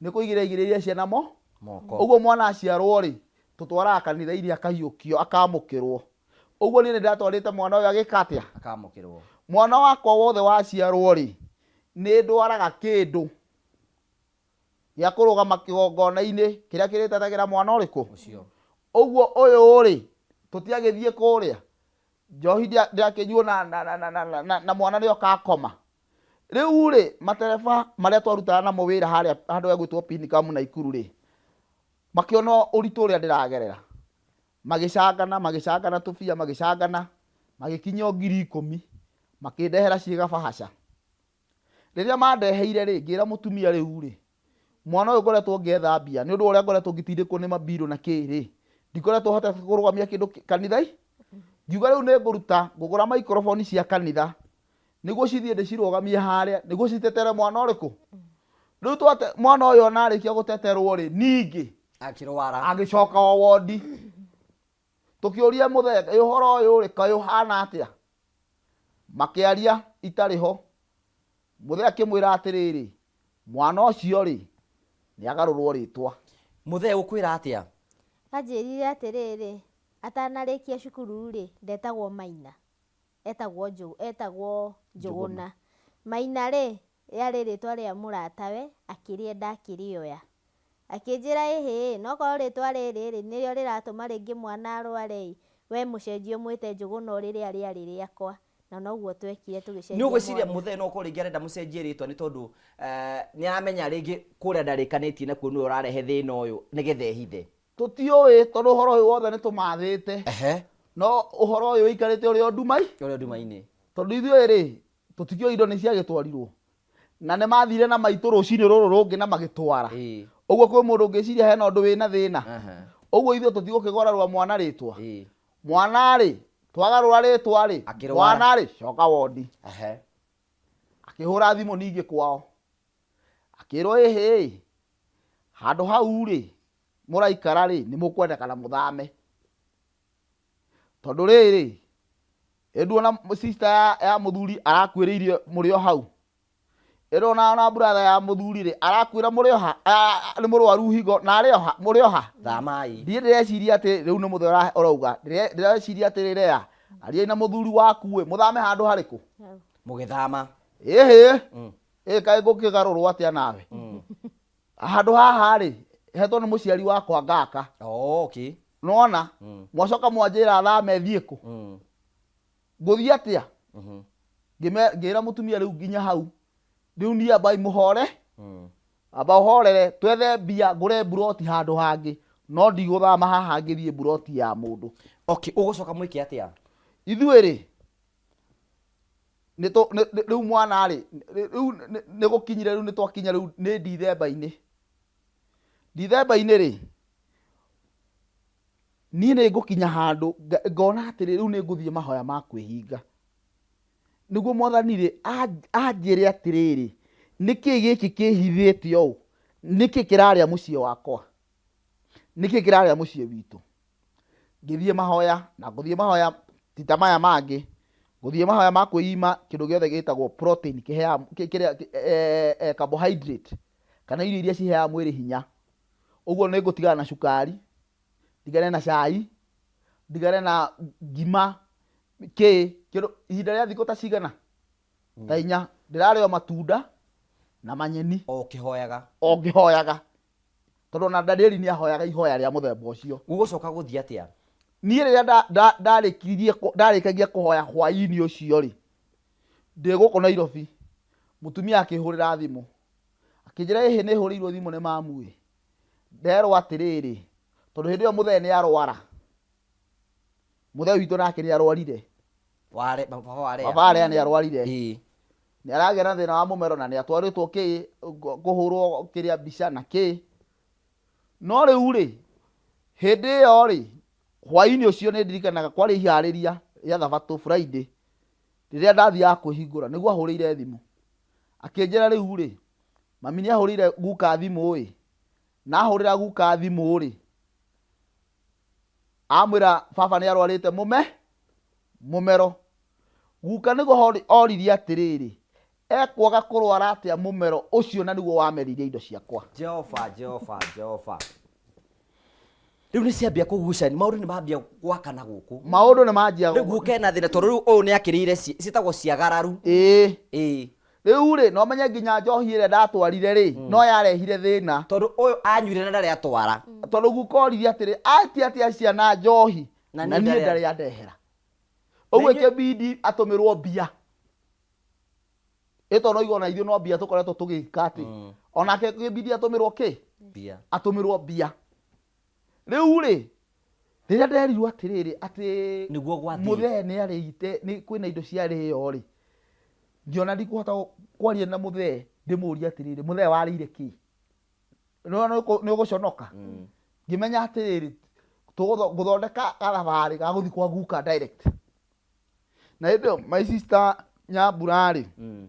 nĩ kũigĩrĩra aigĩrĩire ciana mo moko. Ũguo mwana aciarwo rĩ, tũtwaraga kanitha-inĩ akahiũkio, akamũkĩrwo. Ũguo niĩ nĩ ndatwarĩte mwana ũyũ agĩka atĩa? Akamũkĩrwo. Mwana wakwa wothe waciarwo rĩ, nĩ ndwaraga kĩndũ gĩa kũrũgama kĩgongona-inĩ kĩrĩa kĩrĩtetagĩra mwana ũrĩkũ? Ũcio. Ũguo ũyũ rĩ, tũtiagĩthiĩ kũrĩa njohi ndĩakĩnyuo na mwana nĩ oka akoma. Rĩu rĩ, matereba marĩa twarutaga namo wĩra harĩa handũ hegwĩtwo Pinikamu Naikuru rĩ, makĩona ũritũ ũrĩa ndĩragerera, magĩcangana magĩcangana tũbia, magĩcangana magĩkinyia o 10,000, makĩndehera ciĩga bahaca. Rĩrĩa mandeheire rĩ, ngĩra mũtumia, rĩu rĩ, mwana ũyũ ngoretwo ngĩetha mbia nĩ ũndũ wa ũrĩa ngoretwo ngĩtindĩkwo nĩ mambirũ na kĩ rĩ, ndikoretwo hotete kũrũgamia kĩndũ kanitha-i. Ngiuga rĩu nĩ ngũruta ngũgũra microphone cia kanitha nĩguo cithiĩ ndĩcirũgamie harĩa nĩguo citetere mwana ũrĩkũ. Rĩu twate mwana ũyũ ona arĩkia gũteterwo rĩ, ningĩ akĩrwara, agĩcoka o wondi. Tũkĩũria mũthee, "Ĩ ũhoro ũyũ rĩ, kaĩ ũhana atĩa?" Makĩaria itarĩ ho. Mũthee akĩmwĩra atĩrĩrĩ, mwana ũcio rĩ, nĩ agarũrwo rĩtwa. Mũthee ũkwĩra atĩa? Anjĩrire atĩrĩrĩ, atanarĩkia cukuru rĩ, ndetagwo Maina, etagwo etagwo Njũgũna. Maina rĩ, rĩarĩ rĩtwa rĩa mũratawe, akĩrĩenda akĩrĩoya. Akĩnjĩra ĩhĩ, no korwo rĩtwa rĩrĩ rĩ, nĩrĩo rĩratũma rĩngĩ mwana arware ĩ, we mũcenjie ũmwĩte Njũgũna o rĩrĩa rĩarĩ rĩakwa. Na noguo twekire tũgĩcenjia Nĩ ũgwĩciria mwana. Mũthee no ũkorwo rĩngĩ arenda mũcenjie rĩtwa nĩ tondũ nĩ aramenya rĩngĩ kũrĩa ndarĩkanĩtie nakuo nĩwe ũrarehe thĩna ũyũ nĩgetha ehithe? Tũtiũĩ, tondũ ũhoro ũyũ wothe nĩ tũmathĩte. No ũhoro ũyũ ũikarĩte ũrĩ o ndumai. Ũrĩa nduma-inĩ. Tondũ ithuĩ rĩ, tũtikĩũĩ indo nĩ ciagĩtwarirwo. Na nĩ mathire na maitũ rũcinĩ rũrũ rũngĩ na magĩtwara. Ũguo kwĩ mũndũ ũngĩciria hena ũndũ wĩna thĩna? Ũguo ithuĩ tũtigũkĩgũrarũra mwana rĩtwa. Mwana rĩ, twagarũra rĩtwa rĩ, Akĩrwara. Mwana rĩ, coka wondi. Akĩhũra thimũ ningĩ kwao. Akĩrwo ĩhĩ, handũ hau rĩ, mũraikara rĩ, nĩ mũkwendekana mũthame. Tondũ rĩrĩ, ĩ nduona sister ya mũthuri arakuĩrĩirie mũrĩ o hau. Ĩrona ona brother ya mũthuri rĩ, arakwĩra mũrĩ oha, nĩ mũrwaru higo na arĩ oha, mũrĩ oha. Thamai. Ndiĩ ndĩreciria atĩ rĩu nĩ mũthee ũrauga, ndĩreciria atĩ rĩrĩa ariai na mũthuri waku ĩ, mũthame handũ harĩkũ? Hau. Mũgĩthama. Ĩhĩ. Ĩ kaĩ ngũkĩgarũrwo atĩa nawe? Handũ haha rĩ, hetwo nĩ mũciari wakwa ngaka. Oh, okay. Nĩwona? Mwacoka mwanjĩra thame thiĩ kũ? Ngũthiĩ atĩa? Ngĩra mũtumia rĩu nginya hau. Rĩu niĩ ambai mũhore. Amba ũhorere, twethe mbia ngũre mburoti handũ hangĩ. No ndigũthama haha ngĩthiĩ mburoti ya mũndũ. Okay, ũgũcoka mwĩke atĩa? Ithuĩ rĩ, rĩu mwana rĩ, rĩu nĩ gũkinyire rĩu nĩ twakinya rĩu nĩ Ndithemba-inĩ. Ndithemba-inĩ rĩ, niĩ nĩ ngũkinya handũ ngona atĩrĩ rĩu nĩ ngũthiĩ mahoya ma kwĩhinga. Nĩguo mwathani rĩ, anjĩre atĩrĩrĩ, nĩkĩ gĩkĩ kĩhithĩte ũũ? Nĩkĩ kĩrarĩa mũciĩ wakwa? Nĩkĩ kĩrarĩa mũciĩ witũ? Ngĩthiĩ mahoya, na ngũthiĩ mahoya ti ta maya mangĩ, ngũthiĩ mahoya ma kwĩima kĩndũ gĩothe gĩtagwo protein, kĩheaga, kĩrĩa, carbohydrate, kana irio iria ciheaga mwĩrĩ hinya. Ũguo nĩ ngũtigana na cukari, ndigane na cai, ndigane na ngima, kĩ, kĩndũ, ihinda rĩa thikũ ta cigana? Ta inya. Ndĩrarĩa o matunda na manyeni. O ũkĩhoyaga. O ngĩhoyaga. Tondũ ona Danieli nĩ ahoyaga ihoya rĩa mũthemba ũcio. Gũgũcoka gũthiĩ atĩa? Niĩ rĩrĩa ndarĩkagia kũhoya hwaĩ-inĩ ũcio rĩ, ndĩ gũkũ Nairobi, mũtumia akĩhũrĩra thimũ. Akĩnjĩra ĩhĩ nĩ hũrĩirwo thimũ nĩ mamu ĩ. Nderwo atĩrĩrĩ, tondũ hĩndĩ ĩyo mũthee nĩ arwara. Mũthee witũ nake nĩ arwarire. Ware, baba wa Lea. Baba wa Lea nĩ arwarire. Ĩĩ. Nĩ aragĩa na thĩna wa mũmero na nĩ atwarĩtwo kĩ, kũhũrwo kĩrĩa mbica na kĩ. No rĩu rĩ, hĩndĩ ĩyo rĩ, hwaĩ-inĩ ũcio nĩ ndirikanaga kwarĩ iharĩria rĩa Thabatũ Friday, rĩrĩa ndathiaga kwĩhingũra, nĩguo ahũrĩire thimũ. Akĩnjĩra rĩu rĩ, mami nĩ ahũrĩire guka thimũ ĩ, na ahũrĩra guka thimũ rĩ, amwĩra baba nĩ arwarĩte mũmero. Guka nĩguo oririe atĩrĩrĩ, ekwaga kũrwara atĩa mũmero ũcio na nĩguo wameririe indo ciakwa. Jehova, Jehova, Jehova. Rĩu nĩ ciambia kũgucania, maũndũ nĩ mambia gwakana gũkũ. Maũndũ nĩ manjia Rĩu guka ena thĩna tondũ rĩu ũyũ nĩ akĩrĩire ciĩtagwo ciagararu. Ĩĩ. Ĩĩ. Rĩu rĩ, no menye nginya njohi ĩrĩa ndatwarire rĩ, no yarehire thĩna. Tondũ ũyũ anyuire na ndarĩ atwara. Tondũ guka oririe atĩrĩ, atia atĩa ciana njohi Na na niĩ niĩ ndarĩ ndarĩ andehera. Ũguo Na inyuĩ ĩkĩbidi atũmĩrwo mbia. Ĩ tondũ no igua ona ithuĩ no mbia tũkoretwo tũgĩka atĩ. Onake ĩkĩbidi atũmĩrwo kĩ? Mbia. Atũmĩrwo mbia. Rĩu rĩ, rĩrĩa nderirwo atĩrĩrĩ, atĩ Nĩguo gwathiĩ. mũthee nĩ arĩite, nĩ kwĩna indo ciarĩo rĩ, ngĩona ndikũhota kwaria na mũthee, ndĩmũrie atĩrĩrĩ, mũthee warĩire kĩ? Nĩwona nĩ ũgũconoka? Ngĩmenya atĩrĩrĩ, ngũthondeka gathabarĩ ga gũthiĩ kwa guka direct. Na hĩndĩ ĩyo my sister Nyambura rĩ,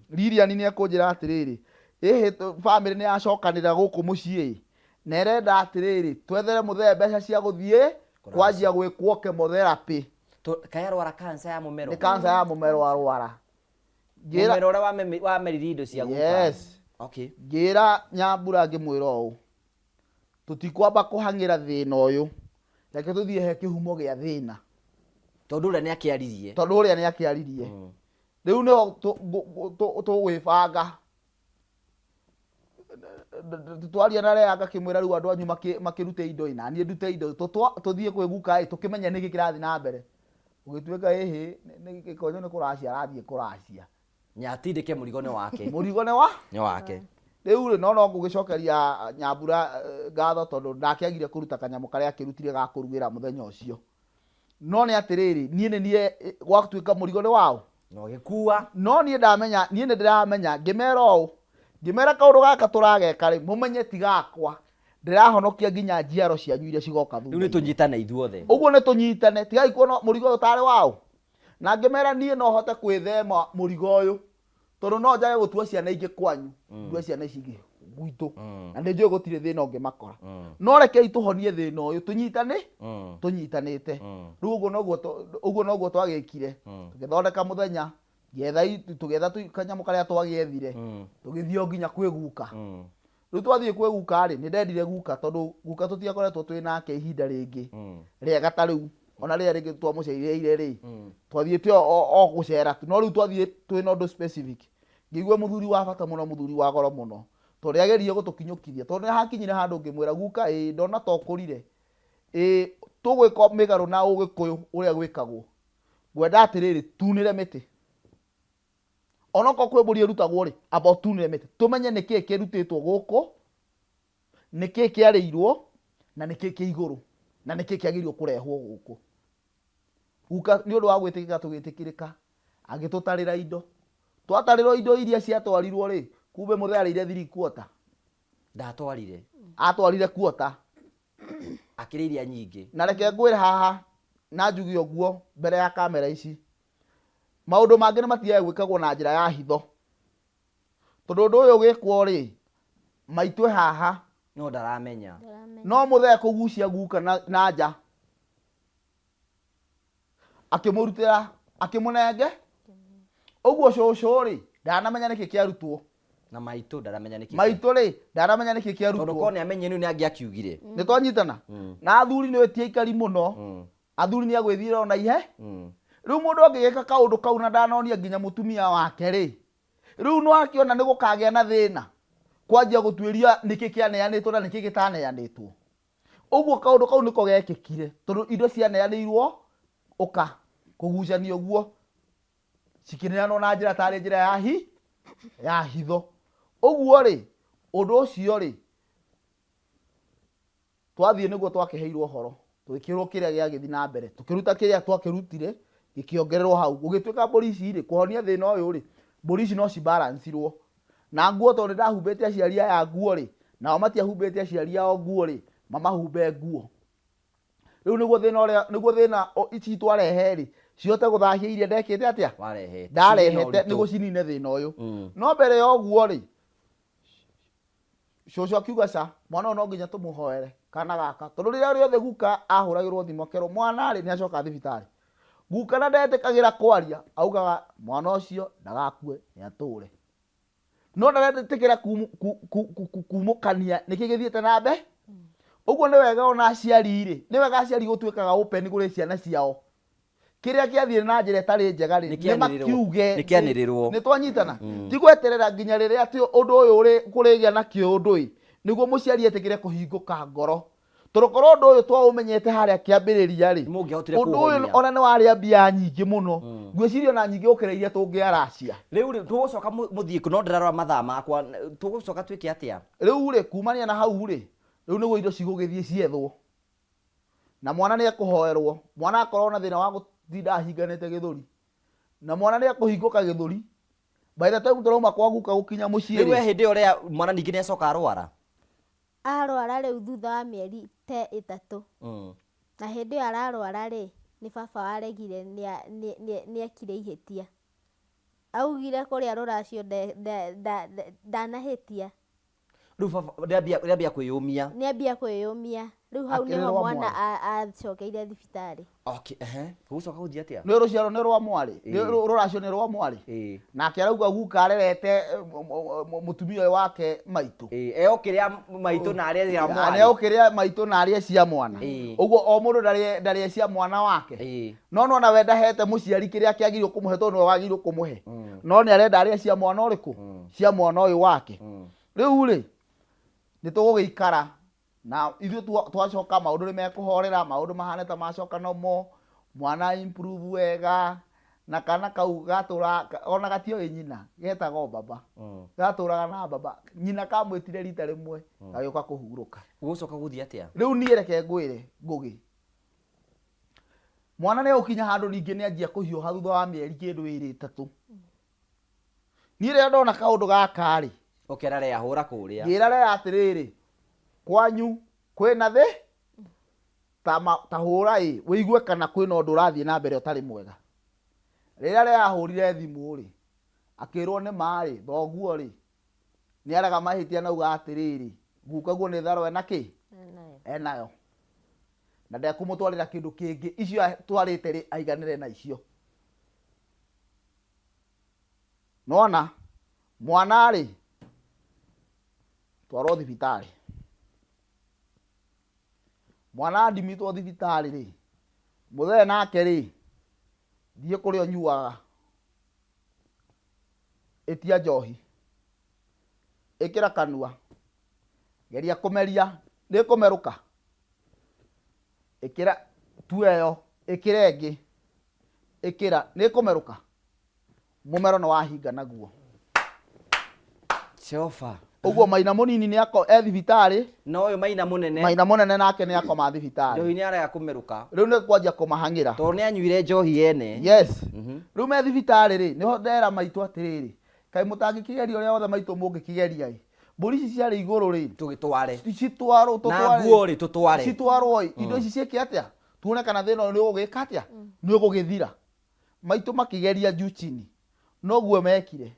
Lilian nĩ ekũnjĩra atĩrĩrĩ, ĩhĩ family nĩ yacokanĩrĩra gũkũ mũciĩ, na ĩrenda atĩrĩrĩ, twethere mũthee mbeca cia gũthiĩ kwanjia gwĩkwo chemotherapy. Kaĩ arwara cancer ya mũmero? Nĩ cancer ya mũmero arwara. Mũmero ũrĩa wameririe indo cia guka. Yes. Okay. Ngĩra Nyambura ngĩmwĩra ũũ, tũtikwamba kũhang'ĩra thĩna ũyũ, reke tũthiĩ he kĩhumo gĩa thĩna. Tondũ ũrĩa nĩ akĩaririe. Tondũ ũrĩa nĩ akĩaririe. Rĩu nĩho tũgwĩbanga. Twaria na Lea ngakĩmwĩra rĩu andũ anyu makĩrute indo ĩ, na niĩ ndute indo, tũthiĩ kwĩ guka ĩ, tũkĩmenye nĩkĩ kĩrathiĩ na mbere. Gũgĩtuĩka ĩhĩ, gĩkonyo nĩ kũracia arathiĩ kũracia. Nyatindĩke mũrigo nĩ wake. Mũrigo nĩ wa? Nĩ wake. Rĩu rĩ, no ngũgĩcokeria Nyambura ngatho tondũ ndakĩagire kũruta kanyamũ karĩa akĩrutire ga kũrugĩra mũthenya ũcio. No nĩ atĩrĩrĩ, niĩ nĩ niĩ gwatuĩka mũrigo nĩ wao. Na ũgĩkua. No niĩ ndamenya, niĩ nĩ ndĩramenya, ngĩmera ũũ, ngĩmera kaũndũ gaka tũrageka rĩ, mũmenye ti gakwa. Ndĩrahonokia nginya njiaro cianyu iria cigoka Rĩu nĩ thutha-inĩ. tũnyitane ithuothe. Ũguo nĩ tũnyitane, tigai kuona mũrigo ũyũ tarĩ wao. Na ngĩmera niĩ no hote kwĩthema mũrigo ũyũ, tondũ no njage gũtua ciana ingĩ kwanyu, ndue ciana ici ingĩ gwitũ. Na nĩ njũĩ gũtirĩ thĩna ũngĩmakora. No rekei tũhonie thĩna ũyũ, tũnyitane, tũnyitanĩte. Rĩu ũguo noguo ũguo noguo twagĩkire. Tũgĩthondeka mũthenya, Ngĩetha tũgĩetha kanyamũ karĩa twagĩethire, tũgĩthiĩ o nginya kwĩ guka. Rĩu twathiĩ kwĩ guka rĩ, nĩ ndendire guka tondũ guka tũtiakoretwo twĩ nake ihinda rĩngĩ rĩega ta rĩu. Ona rĩrĩa rĩngĩ twamũcereire rĩ, twathiĩte o gũcera tu, no rĩu twathiĩ twĩna ũndũ specific. Ngĩigua mũthuri wa bata mũno, mũthuri wa goro mũno, tondũ nĩageririe gũtũkinyũkithia, tondũ nĩhakinyire handũ ngĩmwĩra guka ĩĩ ndona ta ũkũrire, ĩĩ tũgwĩka mĩgarũ na ũgĩkũyũ ũrĩa gwĩkagwo. Ngwenda atĩrĩrĩ, tunĩre mĩtĩ. Onokorwo kwĩ mbũri ĩrutagwo rĩ, amba ũtunĩre mĩtĩ. Tũmenye nĩkĩĩ kĩrutĩtwo gũkũ, nĩkĩĩ kĩarĩirwo, na nĩkĩĩ kĩ igũrũ, na nĩkĩĩ kĩagĩrĩirwo kũrehwo gũkũ. Guka nĩ ũndũ wa gwĩtĩkĩrĩka tũgĩtĩkĩrĩka, agĩtũtarĩra indo. Twatarĩrwo indo iria ciatwarirwo rĩ, kumbe mũthee arĩire three quarter. Ndatwarire. Atwarire quarter. Akĩrĩa iria nyingĩ. Na reke ngwĩre haha na njuge ũguo mbere ya kamera ici, maũndũ mangĩ nĩ matigaga gwĩkagwo na njĩra ya hitho. Tondũ ũndũ ũyũ ũgĩkwo rĩ, maitũ e haha. No ndaramenya. Ndaramenya. No mũthee kũgucia guka na nja. Akĩmũrutĩra, akĩmũnenge. Ũguo cũcũ rĩ, ndanamenya nĩkĩ kĩarutwo. Na maitũ ndaramenya nĩkĩ. Maitũ rĩ, ndaramenya nĩkĩ kĩarutwo. Tondũ korwo nĩ amenye nĩ angĩakiugire. Nĩ twanyitana? Na athuri nĩ ti aikari mũno. Athuri nĩ agwĩthiĩra ona ihe. Rĩu mũndũ angĩgĩka kaũndũ kau na ndanonia nginya mũtumia wake rĩ, rĩu no akĩona nĩ gũkagĩa na thĩna kwanjia gũtuĩria nĩkĩ kĩaneanĩtwo na nĩkĩ gĩtaneanĩtwo. Ũguo kaũndũ kau nĩko gekĩkire tondũ indo cianeanĩirwo ũka kũgucania ũguo cikĩneanwo na njĩra tarĩ njĩra ya hi ya hitho. Ũguo rĩ, ũndũ ũcio rĩ, twathiĩ nĩguo twakĩheirwo ũhoro, tũgĩkĩrwo kĩrĩa gĩagĩthiĩ na mbere, tũkĩruta kĩrĩa twakĩrutire, gĩkĩongererwo hau. Gũgĩtuĩka mbũri ici rĩ, kũhonia thĩna ũyũ rĩ, mbũri ici no cibalancirwo. Na nguo tondũ nĩndahumbĩte aciari aya nguo rĩ, nao matiahumbĩte aciari ao nguo rĩ, mamahumbe nguo. Rĩu nĩguo thĩna ũrĩa, nĩguo thĩna ici twarehe rĩ, cihote gũthahia iria ndekĩte atĩa? Warehete. Ndarehete nĩguo cinine thĩna ũyũ. No mbere ya ũguo rĩ, cũcũ akiuga ca, mwana ũyũ no nginya tũmũhoere kana gaka. Tondũ rĩrĩa rĩothe guka ahũragĩrwo thimũ akerwo mwana rĩ nĩ acoka thibitarĩ. Guka na ndetĩkagĩra kwaria, augaga mwana ũcio ndagakue nĩ atũre. No ndaretĩkĩra kumũkania nĩkĩ gĩthiĩte na mbere. Ũguo nĩ wega ona aciari rĩ, nĩ wega aciari gũtuĩkaga open kũrĩ ciana ciao. Kĩrĩa kĩathiĩ na njĩra ĩtarĩ njega rĩ, Nĩ nĩ kĩanĩrĩrwo. makiuge. Nĩ kĩanĩrĩrwo. Nĩ twanyitana? Ti gweterera nginya rĩrĩa atĩ ũndũ ũyũ kũrĩgĩa na kĩũndũ ĩ, nĩguo mũciari etĩkĩre kũhingũka ngoro. Tondũ korwo ũndũ ũyũ twaũmenyete harĩa kĩambĩrĩria rĩ, Nĩ mũngĩahotire ũndũ ũyũ kũũhonia. ona nĩ warĩa mbia nyingĩ mũno. Ngwĩciria ona nyingĩ gũkĩra iria tũngĩaracia. Rĩu rĩ, tũgũcoka mũthiĩ kũ, no ndĩrarora mathaa makwa, tũgũcoka twĩke atĩa? Rĩu rĩ, kumania na hau rĩ, rĩu nĩguo indo cigũgĩthiĩ ciethwo. Na mwana nĩ ekũhoerwo, mwana akorwo na thĩna wa gũtinda ahinganĩte gĩthũri. Na mwana nĩ ekũhingũka gĩthũri. By the time tũrauma kwa guka gũkinya mũciĩ Rĩu we rĩ, hĩndĩ ĩyo rĩa mwana ningĩ nĩ acoka arwara? Arwara rĩu thutha wa mĩeri te ĩtatũ. Na hĩndĩ ĩyo ararwara rĩ, nĩ baba waregire nĩ ekire ihĩtia. Augire kũrĩa rũracio ndanahĩtia. Rĩu baba nĩambia kwĩyũmia. Nĩambia kwĩyũmia. Rĩu hau nĩho Akĩrĩrwo mwana mwarĩ. acokeire thibitarĩ. Okay, ehe. Gũcoka gũthiĩ atĩa? Nĩ rũciaro nĩ rwa mwarĩ. Nĩ rũracio nĩ rwa mwarĩ. Nake arauga guka arerete mũtumia ũyũ wake maitũ. Eokĩrĩa maitũ na arĩe cia mwarĩ. Eokĩrĩa maitũ na arĩe cia mwana. Ũguo o mũndũ ndarĩe cia mwana wake. No nona we ndahete mũciari kĩrĩa kĩagĩrĩirwo kũmũhe tondũ nĩwe wagĩrĩirwo kũmũhe. No nĩ arenda arĩe cia mwana ũrĩkũ? Cia mwana ũyũ wake. Rĩu rĩ, nĩ tũgũgĩikara na ithuĩ twacoka maũndũ nĩ mekũhorera, maũndũ mahane ta macoka nomo, mwana improve wega, na kana kau gatũra, ona gatioĩ nyina, getagwo baba. Gatũraga na baba. Nyina kamwĩtire rita rĩmwe, gagĩũka kũhurũka. Gũcoka gũthiĩ atĩa? Rĩu niĩ reke ngwĩre, Ngũgĩ. Mwana nĩ egũkinya handũ ningĩ nĩ anjia kũhiũha thutha wa mĩeri kĩndũ ĩrĩ ĩtatũ. Niĩ rĩrĩa ndona kaũndũ gaka rĩ, Ũkera Lea hũra kũrĩa. Ngĩra Lea atĩrĩrĩ, kwanyu kwĩna thĩ ta ta hũra ĩ, wĩigue kana kwĩna ũndũ ũrathiĩ na mbere ũtarĩ mwega. Rĩrĩa Lea ahũrire thimũ rĩ, akĩrwo nĩ ma rĩ, thoguo rĩ, nĩ arega mahĩtia na auga atĩrĩrĩ, guka guo nĩ tharũ ena kĩ? Enayo. Na ndekũmũtwarĩra kĩndũ kĩngĩ, icio atwarĩte rĩ, aiganĩre na icio. Nona mwana rĩ, twarwo thibitarĩ. Mwana andimitwo thibitarĩ rĩ, mũthee nake rĩ, thiĩ kũrĩa ũnyuaga, ĩtia njohi, ĩkĩra kanua, geria kũmeria, nĩ ĩkũmerũka? Ĩkĩra, tua ĩyo, ĩkĩra ĩngĩ, ĩkĩra, nĩ ĩkũmerũka? Mũmero nĩ wahinga naguo. Jehova. Ũguo Maina mũnini nĩ ako e thibitarĩ. Na ũyũ Maina mũnene. Maina mũnene nake nĩ akoma thibitarĩ. Njohi nĩ arega kũmerũka. Rĩu nĩ kwanjia kũmahang'ĩra. Tondũ nĩ anyuire njohi yene. Yes. Rĩu me thibitarĩ rĩ, nĩho ndera maitũ atĩrĩrĩ, kaĩ mũtangĩkĩgeria ũrĩa wothe maitũ mũngĩkĩgeria ĩ, mbũri ici ciarĩ igũrũ rĩ, Tũgĩtware. Citwarwo Na tũtware. nguo rĩ, tũtware. Citwarwo ĩ, indo ici ciĩke atĩa? Tuone kana thĩna ũyũ nĩ ũgũgĩka atĩa? Nĩ ũgũgĩthira. Maitũ makĩgeria juu chini. Noguo mekire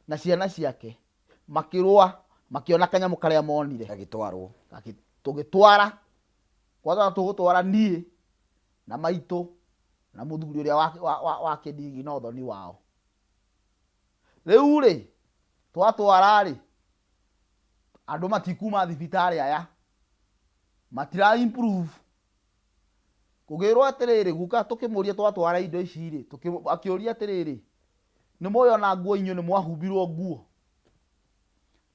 na ciana ciake. Makĩrũa, makĩona kanyamũ karĩa monire. Gagĩtwarwo. Tũgĩtwara. Kwanza tũgũtwara niĩ na maitũ na mũthuri ũrĩa wa kĩndigi na ũthoni wao. Rĩu rĩ, twatwara rĩ, andũ matikuma thibitarĩ aya. Matira improve. Kũgĩrwo atĩrĩrĩ, guka tũkĩmũria twatwara indo ici rĩ, akĩũria atĩrĩrĩ, nĩ mũĩ ona nguo inyuĩ nĩ mwahumbirwo nguo?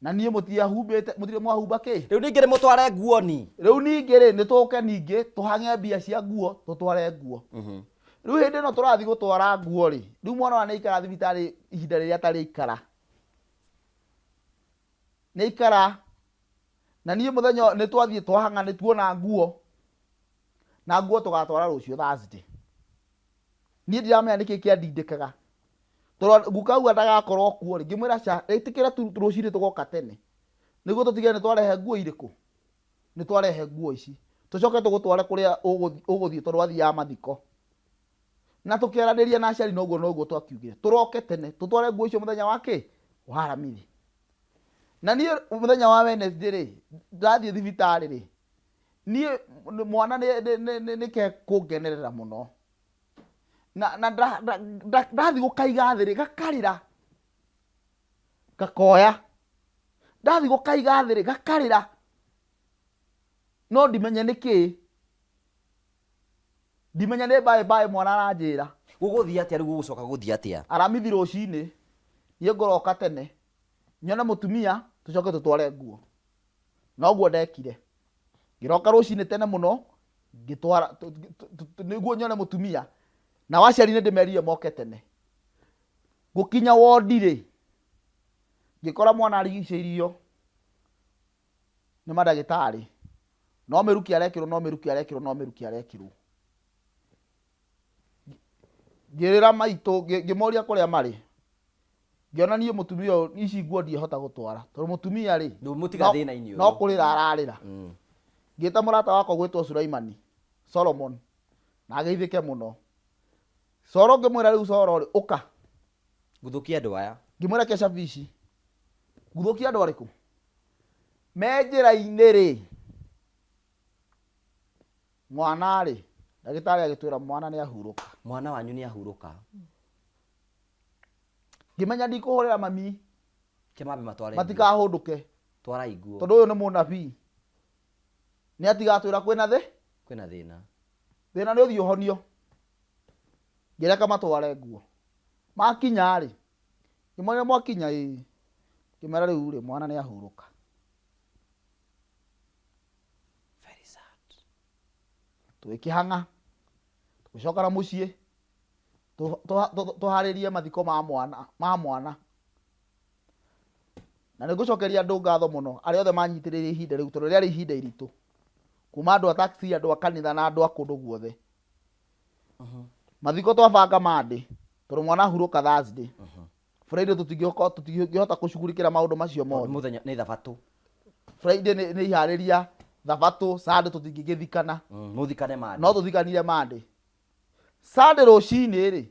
Na niĩ mũtiahumbĩte, mũtirĩ mwahumba kĩ? Rĩu ningĩ nĩ mũtware nguo ni? Rĩu ningĩ rĩ, nĩ tũke ningĩ tũhang'e mbia cia nguo, tũtware nguo. Rĩu hĩndĩ ĩno tũrathiĩ gũtwara nguo rĩ, rĩu mwana ũrĩa nĩ aikara thibitarĩ ihinda rĩrĩa atarĩ aikara. Nĩ aikara. Na niĩ mũthenya ũyũ nĩ twathiĩ twahang'a nĩ tuona nguo. Na nguo tũgatwara rũciũ Thursday. Niĩ ndiramenya nĩkĩ kĩandindĩkaga. Tondũ guka auga ndagakorwo kuo rĩ, ngĩmwĩra ca, ĩtĩkĩra tu rũcinĩ tũgoka tene. Nĩguo tũtige nĩ twarehe nguo irĩkũ? Nĩ twarehe nguo ici. Tũcoke tũgũtware kũrĩa ũgũthiĩ tondũ wathiaga mathiko. Na tũkĩaranĩria na aciari noguo noguo twakiugire. Tũroke tene, tũtware nguo icio mũthenya wa kĩ? Wa Aramithi. Na niĩ mũthenya wa Wednesday rĩ, ndathiĩ thibitarĩ rĩ, niĩ mwana nĩ kekũngenerera mũno. Na ndathiĩ gũkaiga thĩ rĩ, gakarĩra, gakoya. Ndathiĩ gũkaiga thĩ rĩ, gakarĩra. No ndimenye nĩ kĩĩ. Ndimenya nĩ mbaĩ mbaĩ mwana aranjĩra. Gũgũthiĩ atĩa rĩu, gũgũcoka gũthiĩ atĩa? Aramithi rũcinĩ, niĩ ngũroka tene, nyone mũtumia, tũcoke tũtware nguo. Noguo ndekire. Ngĩroka rũcinĩ tene mũno, ngĩtwara, nĩguo nyone mũtumia. Nao aciari nĩ ndĩmerire moke tene. Gũkinya wondi rĩ, ngĩkora mwana arigicĩirio nĩ mandagĩtarĩ. No mĩrukĩ arekĩrwo, no mĩrukĩ arekĩrwo, no mĩrukĩ arekĩrwo. Ngĩrĩra maitũ, ngĩmoria kũrĩa marĩ. Ngĩona niĩ mũtumia ũyũ, ici nguo ndiĩhota gũtwara. Tondũ mũtumia rĩ, Ndũmũtiga thĩna-inĩ ũyũ. no kũrĩra ararĩra. Ngĩta mũrata wakwa ũgwĩtwo Sulaimani, Solomon, na ageithĩke mũno. Soro ngĩmwĩra rĩu Soro rĩ, ũka. Nguthũkia andũ aya. Ngĩmwĩra keca bici. Nguthũkia andũ arĩkũ? Me njĩra-inĩ rĩ, mwana rĩ, ndagĩtarĩ agĩtwĩra mwana nĩ ahurũka. Mwana wanyu nĩ ahurũka. Ngĩmenya ndikũhũrĩra mami. Kĩmambe matware nguo. Matikahũndũke. Twarai nguo. Tondũ ũyũ nĩ mũnabii. Nĩ atigatwĩra kwĩna thĩ? Kwĩna thĩna. Thĩna nĩ ũthiĩ ũhonio. Ngĩreka matware nguo. Makinya rĩ, ngĩmoria mwakinya ĩĩ. Ngĩmera rĩu rĩ, mwana nĩ ahurũka. Very sad. Tũgĩkĩhang'a, tũgĩcoka na mũciĩ, tũharĩrie mathiko ma mwana, ma mwana. Na nĩ ngũcokeria andũ ngatho mũno, arĩa othe manyitĩrĩire ihinda rĩu, tondũ rĩarĩ ihinda iritũ. Kuma andũ a taxi, andũ a kanitha na andũ a kũndũ guothe. Mathiko twabanga Monday, tondũ mwana ahurũka Thursday. Friday tũtingĩhota kũcugurikĩra maũndũ macio mothe. Mũthenya nĩ thabatũ. Friday nĩ iharĩria thabatũ, Sunday tũtingĩgĩthikana. Mũthikane Monday. No tũthikanire Monday. Sunday rũcinĩ rĩ,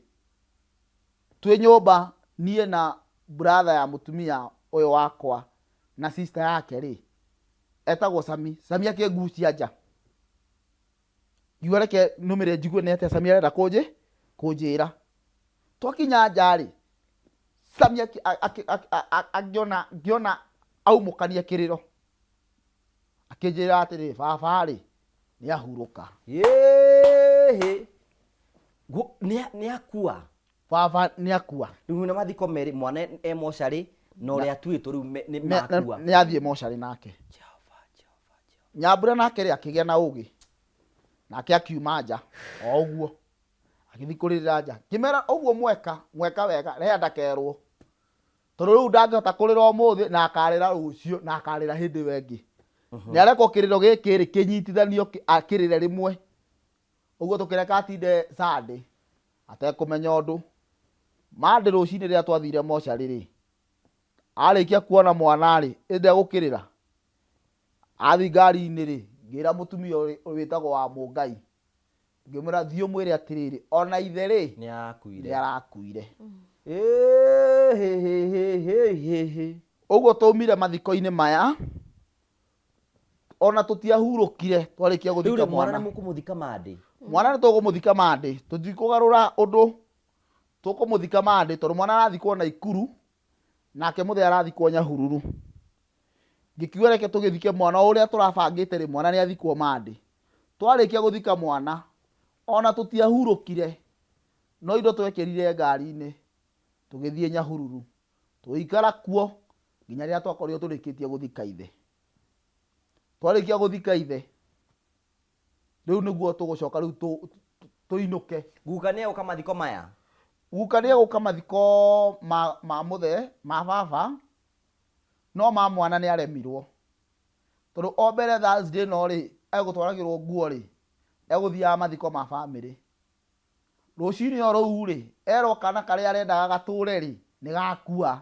twĩ nyũmba niĩ na brother ya mũtumia ũyũ wakwa na sister yake rĩ, etagwo Sami. Sami akĩngucia nja. Ngiuga reke nũmĩre njigue nĩ atĩa Sami arenda kũnjĩra. Twakinya nja rĩ, Sami akĩona ngĩona aumũkania kĩrĩro akĩnjĩra atĩrĩ, baba rĩ nĩ ahurũka. Yĩhĩ. Nĩ akua. Baba nĩ akua. Rĩu na mathiko merĩ, mwana e mocarĩ na ũrĩa atuĩtwo rĩu nĩ makua. Nĩ athiĩ mocarĩ nake. Jehova, Jehova, Jehova. Nyambura nake rĩ akĩgĩa na ũgĩ, nake akiuma nja o ũguo agĩthiĩ kũrĩrĩra nja. Ngĩmera ũguo mweka, mweka wega, Lea ndakerwo, tondũ rĩu ndangĩhota kũrĩra ũmũthĩ na akarĩra rũciũ na akarĩra hĩndĩ ĩyo ĩngĩ. Nĩ arekwo kĩrĩro gĩkĩ rĩ kĩnyitithanio akĩrĩre rĩmwe. Ũguo tũkĩreka atinde Sunday atekũmenya ũndũ. Monday rũcinĩ rĩrĩa twathire mocarĩ rĩ, arĩkia kuona mwana rĩ, ĩ ndegũkĩrĩra? Athiĩ ngari-inĩ rĩ, ngĩra mũtumia wĩtagwo wa Mũngai, ngĩmwĩra thiĩ ũmwĩre atĩrĩrĩ, ona ithe rĩ, Nĩ arakuire. nĩ arakuire. Ĩhĩhĩhĩhĩhĩ. Ũguo twaumire mathiko-inĩ maya, ona tũtiahurũkire twarĩkia Rĩu gũthika rĩ, mwana mwana. nĩ mũkũmũthika Monday? Mwana nĩ tũkũmũthika Monday, tũtikũgarũra ũndũ, tũkũmũthika Monday tondũ mwana arathikwo Naikuru, nake mũthee arathikwo Nyahururu. Ngĩkiuga reke tũgĩthike mwana o ũrĩa tũrabangĩte rĩ, mwana nĩ athikwo Monday. Twarĩkia gũthika mwana, ona tũtiahurũkire, no indo twekĩrire ngari-inĩ, tũgĩthiĩ Nyahururu. Tũgĩikara kuo nginya rĩrĩa twakorirwo tũrĩkĩtie gũthika ithe. Twarĩkia gũthika ithe, rĩu nĩguo tũgũcoka rĩu tũinũke. Guka nĩ egũka mathiko maya? Guka nĩ egũka mathiko ma mũthee, ma baba, no ma mwana nĩ aremirwo. Tondũ o mbere Thursday ĩno rĩ, egũtwaragĩrwo nguo rĩ, egũthiaga mathiko ma bamĩrĩ. Rũcinĩ o rũu rĩ, erwo kana karĩa arendaga gatũre rĩ, nĩ gakua.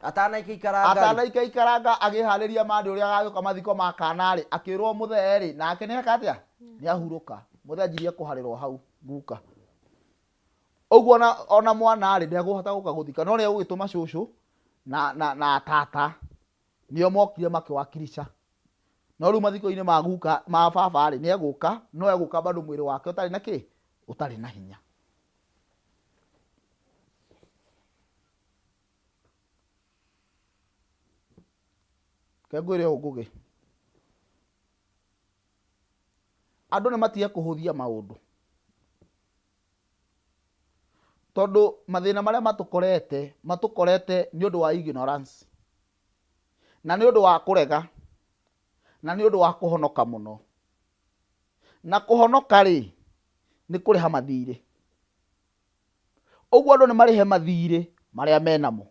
Atanaikaikaranga rĩ. Atanaikaikaranga agĩharĩria mandĩ ũrĩa agagĩũka mathiko ma kana rĩ, akĩrwo mũthee rĩ, nake nĩ eka atĩa? Nĩ ahurũka. Mũthee anjirie kũharĩrwo hau guka. Ũguo ona mwana rĩ, ndekũhota gũka gũthika, no nĩ egũgĩtũma cũcũ na tata nĩo mokire makĩwakilisha. No rĩu mathiko-inĩ ma guka, ma baba rĩ, nĩ egũka, no egũka bado mwĩrĩ wake ũtarĩ na kĩ? Ũtarĩ na hinya. Reke ngwĩre ũũ Ngũgĩ, andũ nĩ matige kũhũthia maũndũ, tondũ mathĩna marĩa matũkorete, matũkorete nĩ ũndũ wa ignorance, na nĩ ũndũ wa kũrega, na nĩ ũndũ wa kũhonoka mũno. Na kũhonoka rĩ, nĩ kũrĩha mathirĩ. Ũguo andũ nĩ marĩhe mathirĩ marĩa menamo.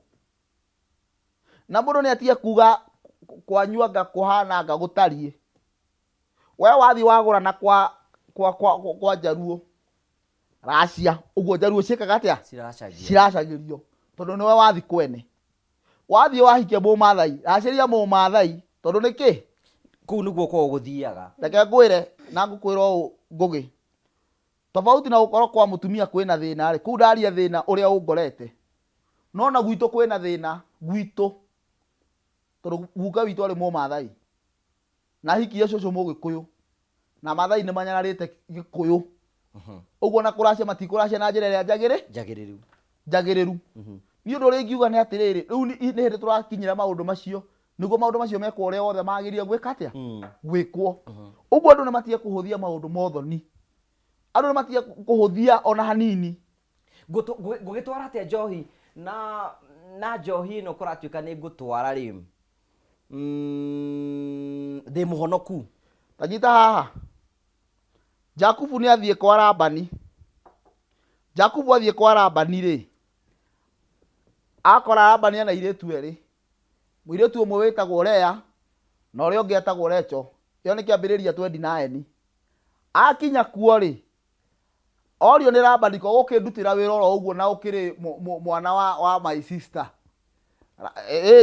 Na mũndũ nĩ atige kuga kwanyu anga kũhana anga gũtariĩ. We wathiĩ wagũra na kwa Njaruo racia, ũguo Njaruo ciĩkaga atĩa? Ciracagio. Ciracagĩrio. Tondũ nĩwe wathiĩ kwene. Wathiĩ wahikia Mũmathai, racĩria Mũmathai, tondũ nĩ kĩ? Kũu nĩguo kwao gũthiaga. Reke ngwĩre na ngũkwĩra ũũ Ngũgĩ, tofauti na gũkorwo kwa mũtumia kwĩna thĩna rĩ, kũu ndaria thĩna ũrĩa ũngorete, no na gwitũ kwĩna thĩna, gwitũ, tondũ guka witũ arĩ Mũmathai, na ahikirie cũcũ Mũgĩkũyũ, na Mathai nĩ manyararĩte Gĩkũyũ. Ũguo na kũracia matikũracia na njĩra ĩrĩa Njagĩrĩru. Njagĩrĩru. Niĩ ũndũ ũrĩa ingiuga nĩ atĩrĩrĩ, rĩu nĩ hĩndĩ tũrakinyĩra maũndũ macio, nĩguo maũndũ macio mekwo ũrĩa wothe magĩrĩire gwĩka atĩa? Gwĩkwo. Ũguo andũ nĩ matige kũhũthia maũndũ ma ũthoni. Andũ nĩ matige kũhũthia ona hanini. Ngũgĩtwara atĩa njohi na njohi ĩno kũratuĩka nĩ ngũtwara rĩ, ndĩ mũhonoku. Ta nyita haha. Jakubu nĩ athiĩ kwa Labani. Jakubu athiĩ kwa Labani rĩ, akora Labani ena airĩtu erĩ. Mũirĩtu ũmwe wĩtagwo Lea na ũrĩa ũngĩ etagwo Rachel. Ĩyo nĩ kĩambĩrĩria 29. Akinya kuo rĩ, orio nĩ Labani ko gũkĩndutĩra wĩra oro ũguo na ũkĩrĩ mwana wa my sister.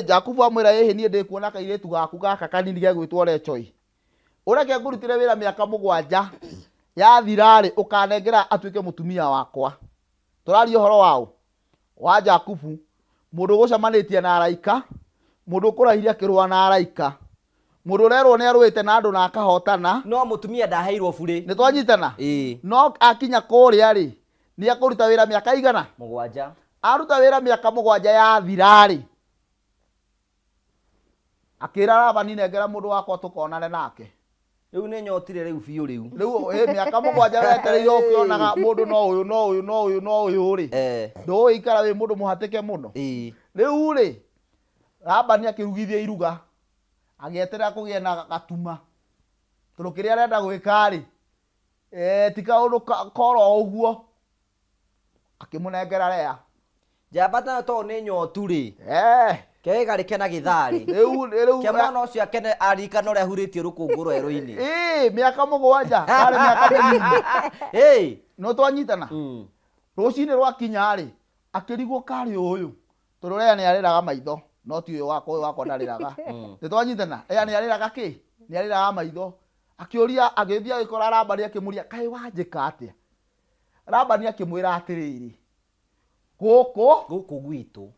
Jakubu amwĩra ĩhĩ niĩ ndĩkuona kairĩtu gaku gaka kanini gegwĩtwo Rachel ĩ. Ũreke ngũrutĩre wĩra mĩaka mũgwanja yathira rĩ, ũkanengera atuĩke mũtumia wakwa. Tũraria ũhoro waũ? Wa Jakubu, mũndũ ũgũcemanĩtie na araika, mũndũ ũkũraihire akĩrũa na araika, mũndũ ũrerwo nĩ arũĩte na andũ na akahotana. No mũtumia ndaheirwo burĩ. Nĩ twanyitana? Ĩĩ. No akinya kũrĩa rĩ, nĩ ekũruta wĩra mĩaka igana? Mũgwanja. Aruta wĩra mĩaka mũgwanja yathira-rĩ, akĩra Labani, nengera mũndũ wakwa tũkonane nake. Rĩu nĩ nyotire rĩu biũ rĩu. Rĩu ĩ mĩaka mũgwanja wetereire ũkĩonaga mũndũ no ũyũ no ũyũ no ũyũ no ũyũ rĩ, Eh. ndũgũgĩikara wĩ mũndũ mũhatĩke mũno. Ĩĩ. Rĩu rĩ, Labani akĩrugithia iruga, agĩeterera kũgĩe na gatuma, tondũ kĩrĩa arenda gwĩka rĩ, eh, ti kaũndũ koro ũguo. Akĩmũnengera Lea. Njamba nayo tondũ nĩ nyotu rĩ, Eh, kĩgĩga rĩkena gĩtharĩ. Rĩu rĩu Kĩa mwana ũcio akene aririkana ũrĩa ahurĩtio rũkũngũ rwerũ-inĩ. Ĩĩ, mĩaka mũgwanja karĩ mĩaka mĩnini. Ĩĩ. No twanyitana. Rũcinĩ rwakinya rĩ, akĩrigwo karĩ ũyũ, tondũ Lea nĩ arĩraga maitho, no ti ũyũ wakwa, ũyũ wakwa ndarĩraga. Nĩ twanyitana. Lea nĩ arĩraga kĩ? Nĩ arĩraga maitho. Akĩũria, agĩthiĩ agĩkora Labani akĩmũria, kaĩ wanjĩka atĩa? Labani akĩmwĩra atĩrĩrĩ, gũkũ Gũkũ gwitũ.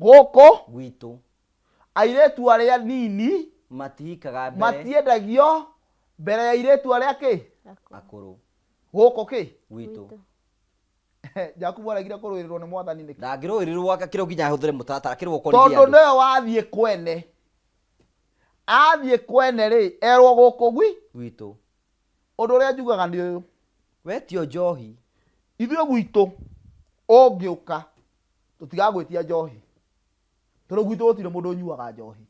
Gũkũ gwitũ. Airĩtu arĩa nini matihikaga mbere. Matiendagio mbere ya airĩtu arĩa kĩ? Akũrũ. Gũkũ kĩ? Gwitũ. Jakubu aregire kũrũĩrĩrwo nĩ mwathani nĩkĩ? Ndangĩrũĩrĩrwo akĩrwo nginya ahũthĩre mũtaratara, akĩrwo ũkorithie Tondũ andũ. nĩwe wathiĩ kwene. Athiĩ kwene rĩ, erwo gũkũ gwi? Gwitũ. Ũndũ ũrĩa njugaga nĩ ũyũ. Wetio njohi. Ithuĩ gwitũ ũngĩũka tũtigagwĩtia njohi. Tondũ gwitũ gũtirĩ mũndũ ũnyuaga njohi.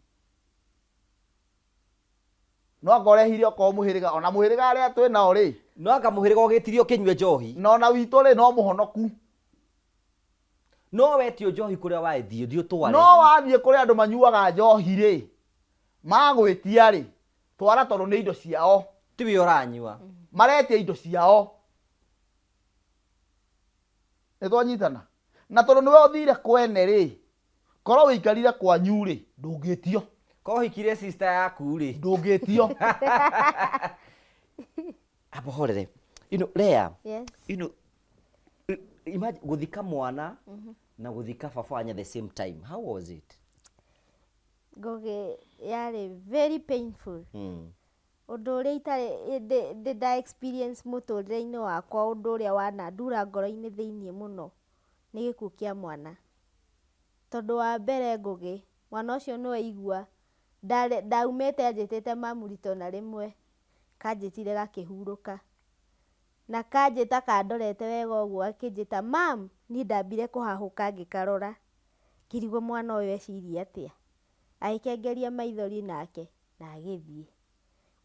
No anga ũrehire okorwo mũhĩrĩga, ona mũhĩrĩga arĩa twĩ nao rĩ. No anga mũhĩrĩga ũgĩtirio ũkĩnyue njohi. Na ona witũ rĩ, no mũhonoku. No wetio njohi kũrĩa wathiĩ, thiĩ ũtware. No wathiĩ kũrĩa andũ manyuaga njohi rĩ, magwĩtia rĩ, twara tondũ nĩ indo ciao. Tiwe ũranyua. Maretia indo ciao. Nĩ twanyitana? Na tondũ nĩwe ũthire kwene rĩ, korwo wĩikarire kwanyu rĩ, ndũngĩtio. Korwo ũhikire sister yaku rĩ, ndũngĩtio. Amba ũhorere. You know, Lea, Yes. you know, imagine gũthika mwana na gũthika baba wanyu at the same time. How was it? Ngũgĩ yarĩ very painful. Ũndũ ũrĩa itarĩ ndĩ nda experience mũtũrĩre-inĩ wakwa, ũndũ ũrĩa wanandura ngoro-inĩ thĩiniĩ mũno nĩ gĩkuũ kĩa mwana. Tondũ wa mbere Ngũgĩ, mwana ũcio nĩ waigua ndaumĩte anjĩtĩte mamu rita ona rĩmwe, kanjĩtire gakĩhurũka. Na kanjĩta kandorete wega ũguo gakĩnjĩta mam, niĩ ndambire kũhahũka ngĩkarora, ngĩrigwo mwana ũyũ eciria atĩa. Agĩkengeria maithori nake na agĩthiĩ.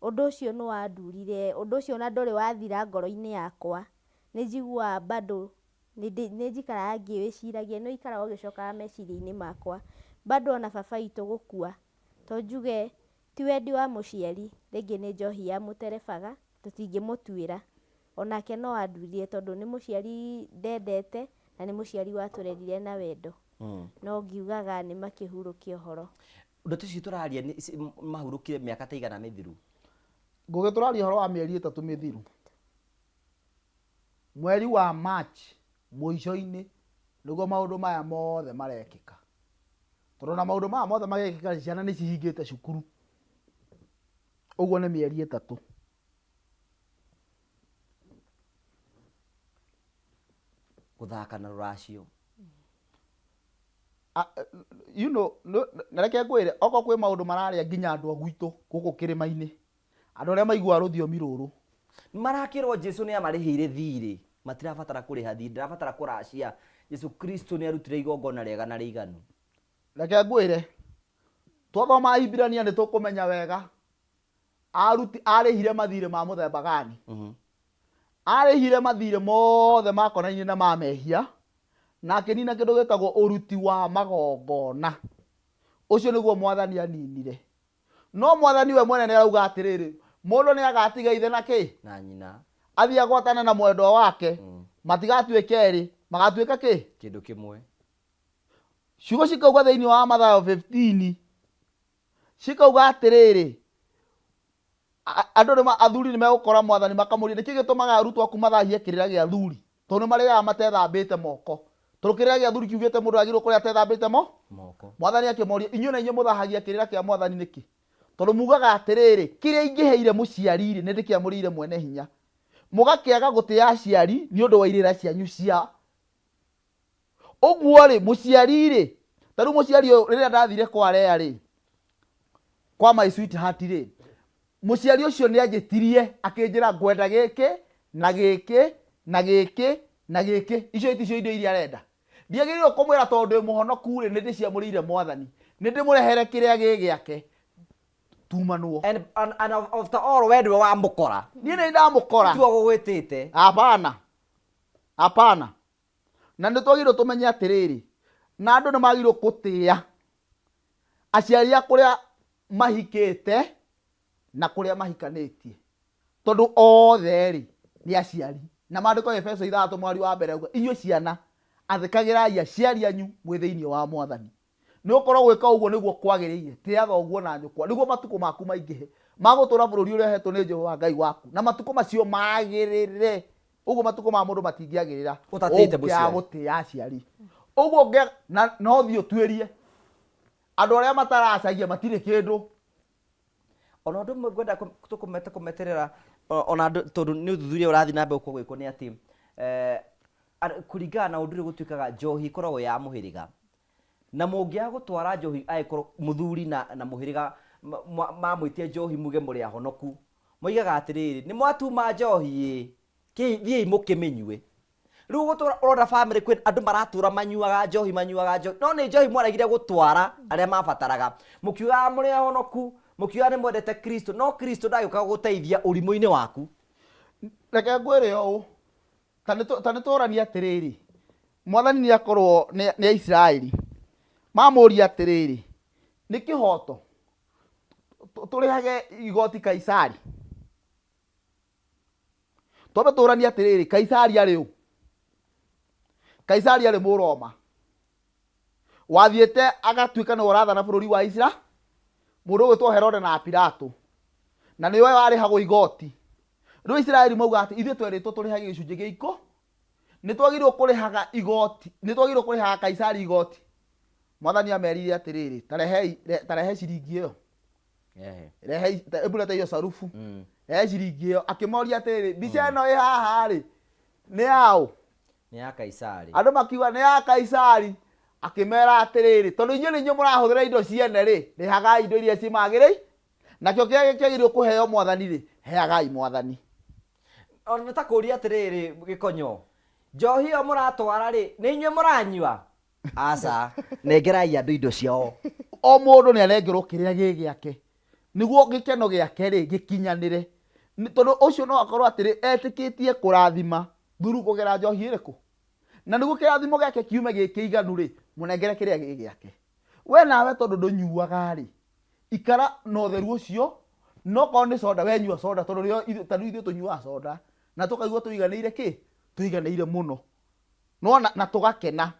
Ũndũ ũcio nĩ wandurire, ũndũ ũcio ona ndũrĩ wathira ngoro-inĩ yakwa. Nĩ njiguaga bado nĩ njikaraga ngĩwĩciragia, nĩ ũikaraga ũgĩcokaga meciria-inĩ makwa. Bado ona baba witũ gũkua, to njuge ti wendi wa mũciari, rĩngĩ nĩ njohi yamũterebaga, tũtingĩmũtuĩra. Onake no andurire tondũ nĩ mũciari ndendete na nĩ mũciari watũrerire na wendo. No ngiugaga nĩ makĩhurũke ũhoro. Ndeto ici tũraria nĩ mahurũkire mĩaka ta igana mĩthiru. Ngũgĩ tũraria ũhoro wa mĩeri ĩtatũ mĩthiru. Mweri wa March mũico-inĩ nĩguo maũndũ maya mothe marekĩka. Tondũ na maũndũ maya mothe magekĩka ciana nĩ cihingĩte cukuru. Ũguo nĩ mĩeri ĩtatũ. Gũthaka na rũracio. You know, na reke ngwĩre, okorwo kwĩ maũndũ mararĩa nginya andũ a gwitũ gũkũ kĩrĩma-inĩ, andũ arĩa maiguaga rũthiomi rũrũ. Marakĩrwo Jesu nĩ amarĩhĩire thirĩ, matirabatara kũrĩha thirĩ, ndirabatara kũracia. Jesu Kristo nĩ arutire igongona rĩega na rĩiganu. Reke ngwĩre, twathoma Ahibirania nĩ tũkũmenya wega arĩhire mathirĩ ma mũthemba gani. Arĩhire mathirĩ mothe makonainie na ma mehia, na akĩnina kĩndũ gĩtagwo ũruti wa magongona. Ũcio nĩguo mwathani aninire. No mwathani we mwene nĩ arauga atĩrĩrĩ, mũndũ nĩ agatiga ithe na kĩ? Na nyina. Athiĩ agwatane na mwendwa wake, matigatuĩke erĩ, magatuĩka kĩ? Kĩndũ kĩmwe. Ciugo cikauga thĩinĩ wa Mathayo 15, cikauga atĩrĩrĩ, andũ nĩ athuri nĩ megũkora mwathani makamũria, nĩkĩ gĩtũmaga arutwo aku mathahie kĩrĩra gĩa athuri? Tondũ nĩ marĩaga matethambĩte moko. Tondũ kĩrĩra gĩa athuri kiugĩte mũndũ agĩrĩirwo kũrĩa atethambĩte moko. Mwathani akĩmoria, inyuĩ na inyuĩ mũthahagia kĩrĩra kĩa mwathani nĩkĩ? Tondũ mugaga atĩrĩrĩ, kĩrĩa ingĩheire mũciari rĩ, nĩ ndĩkĩamũrĩire mwene hinya. Mũgakĩaga gũtĩa aciari nĩ ũndũ wa irĩra cianyu cia. Ũguo rĩ, mũciari rĩ, ta rĩu mũciari ũyũ rĩrĩa ndathire kwa Lea rĩ, kwa my sweetheart rĩ, mũciari ũcio nĩ anjĩtirie akĩnjĩra ngwenda gĩkĩ na gĩkĩ na gĩkĩ na gĩkĩ. Icio ticio indo iria arenda. Ndiagĩrĩirwo kũmwĩra tondũ ndĩ mũhonoku rĩ, nĩ ndĩciamũrĩire Mwathani, nĩ ndĩmũrehere kĩrĩa gĩ gĩake. Tumanwo. And after all, we ndĩwe wamũkora. Niĩ nĩ ndamũkora. Tiwe ũgũgwĩtĩte. Hapana. Hapana. Na nĩ twagĩrĩirwo tũmenye atĩrĩrĩ, na andũ nĩ magĩrĩirwo gũtĩa aciari a kũrĩa mahikĩte na kũrĩa mahikanĩtie, tondũ othe rĩ nĩ aciari. Na maandĩko Efeso 6 mweri wa mbere auga, inyuĩ ciana athĩkagĩrai aciari anyu mwĩ thĩinĩ wa Mwathani, nĩ gũkorwo gwĩka ũguo nĩguo kwagĩrĩire. Tĩa thoguo na nyũkwa, nĩguo matukũ maku maingĩhe ma gũtũũra bũrũri ũrĩa ũhetwo nĩ Jehova Ngai waku, na matukũ macio magĩrĩre. Ũguo matukũ ma mũndũ matingĩagĩrĩra ũtatĩĩte ũngĩaga mũciari. Gũtĩa aciari. Ũguo na no thiĩ ũtuĩrie andũ arĩa mataracagia matirĩ kĩndũ. Ona ũndũ ũmwe ngwenda tũkũmete kũmeterera ona andũ, tondũ nĩ ũthuthuria ũrathiĩ na mbere gũkorwo gwĩkwo, nĩ atĩ kũringana na ũndũire gũtuĩkaga njohi ĩkoragwo ya mũhĩrĩga, na mũngĩaga gũtwara njohi, angĩkorwo mũthuri na mũhĩrĩga mamwĩtie njohi muge mũrĩ ahonoku, moigaga atĩrĩrĩ, nĩ mwatuma njohi ĩ thiĩi mũkĩmĩnyue. Rĩu gũtũra ũrona family kwĩ andũ maratũra manyuaga njohi, manyuaga njohi, no nĩ njohi mwaregire gũtwara arĩa mabataraga, mũkiugaga mũrĩ ahonoku, mũkiugaga nĩ mwendete Kristo, no Kristo ndagĩũka gũgũteithia ũrimũ-inĩ waku. Reke ngwĩre ũũ, ta nĩ tũranie atĩrĩrĩ, Mwathani nĩ akorwo nĩ Aisiraeli mamũria atĩrĩrĩ, nĩ kĩhoto tũrĩhage igoti Kaisari? Twambe tũranie atĩrĩrĩ, Kaisari arĩ ũ? Kaisari arĩ Mũroma wathiĩte agatuĩka nĩwe ũrathana bũrũri wa Isira, mũndũ ũgwĩtwo Herode na Pilato, na nĩwe warĩhagwo igoti. Rĩu Isiraeli mauga atĩ ithuĩ twerĩtwo tũrĩhage gĩcunjĩ gĩa ikũ, nĩ twagĩrĩirwo kũrĩhaga igoti, nĩ twagĩrĩirwo kũrĩhaga Kaisari igoti. Mwathani amerire atĩrĩrĩ, tarehei tarehe ciringi ĩyo. Rehe, hebu leta hiyo sarufu. Rehe ciringi ĩyo. Akĩmoria atĩrĩrĩ, mbica ĩno ĩ haha rĩ, nĩ yaũ? Nĩ ya Kaisari. Andũ makiuga nĩ ya Kaisari. Akĩmera atĩrĩrĩ, tondũ inyuĩ nĩ inyuĩ mũrahũthĩra indo ciene rĩ, rĩhagai indo iria cimagĩrĩire, nakĩo kĩrĩa kĩagĩrĩirwo kũheo Mwathani rĩ, heagai Mwathani. Ona nĩ ta kũria atĩrĩrĩ, Gĩkonyo, njohi ĩyo mũratwara rĩ, nĩ inyuĩ mũranyua? Aca, nengerai andũ indo ciao. O mũndũ nĩ anengerwo kĩrĩa gĩ gĩake, nĩguo gĩkeno gĩake rĩ gĩkinyanĩre. Tondũ ũcio no akorwo atĩrĩ etĩkĩtie kũrathima thuru kũgera njohi ĩrĩkũ, na nĩguo kĩrathimo gĩake kiume gĩ kĩiganu rĩ, mũnengere kĩrĩa gĩ gĩake. We nawe tondũ ndũnyuaga rĩ, ikara na ũtheru ũcio, no korwo nĩ soda, we nyua soda, tondũ rĩo ta rĩu ithuĩ tũnyuaga soda na tũkaigua tũiganĩire kĩ, tũiganĩire mũno. Nĩwona, na tũgakena.